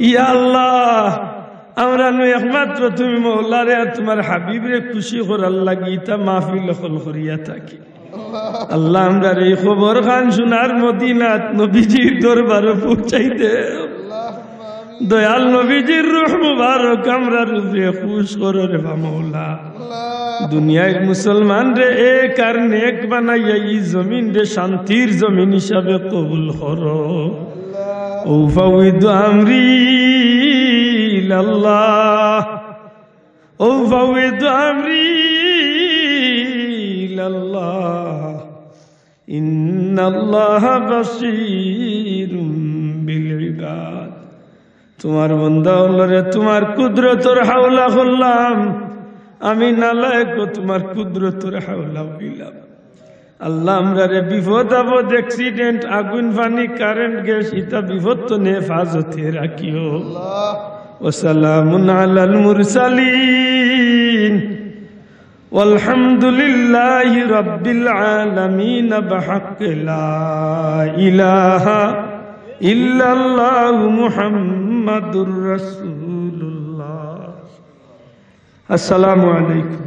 ইয়া আল্লাহ, আমরা নু একমাত্র তুমি মৌলারে আর তুমার হাবিবরে খুশি করার লাগি ইতা মাহফিল অকল করিয়া থাকি। আল্লাহ, আমরার এই খবর খান সোনার মদিনাত নবীজির দরবারো পৌঁছাই দেও। দয়াল নবীজির রুহ মুবারক আমরার উপরে খুশ করো রে বা মৌলা। দুনিয়ার মুসলমানরে এক আর নেক বানাইয়া ই জমিনরে শান্তির জমিন হিসাবে কবুল করো। أفوض أمري إلى الله، أفوض أمري إلى الله، إن الله بصير بالعباد। তুমার বন্দা অকলরে তুমার কুদরতর হাওলা করলাম, আমি নালায়েকো তুমার কুদরতর হাওলা অইলাম। আল্লাহ, আমরারে বিপদ আপদ, accident, আগুন পানি, কারেন্ট, গ্যাস, ইতা বিপদ তনে হেফাজতে রাখিও। وسلام على المرسلين والحمد لله رب العالمين بحق لا إله إلا الله محمد رسول الله। السلام عليكم।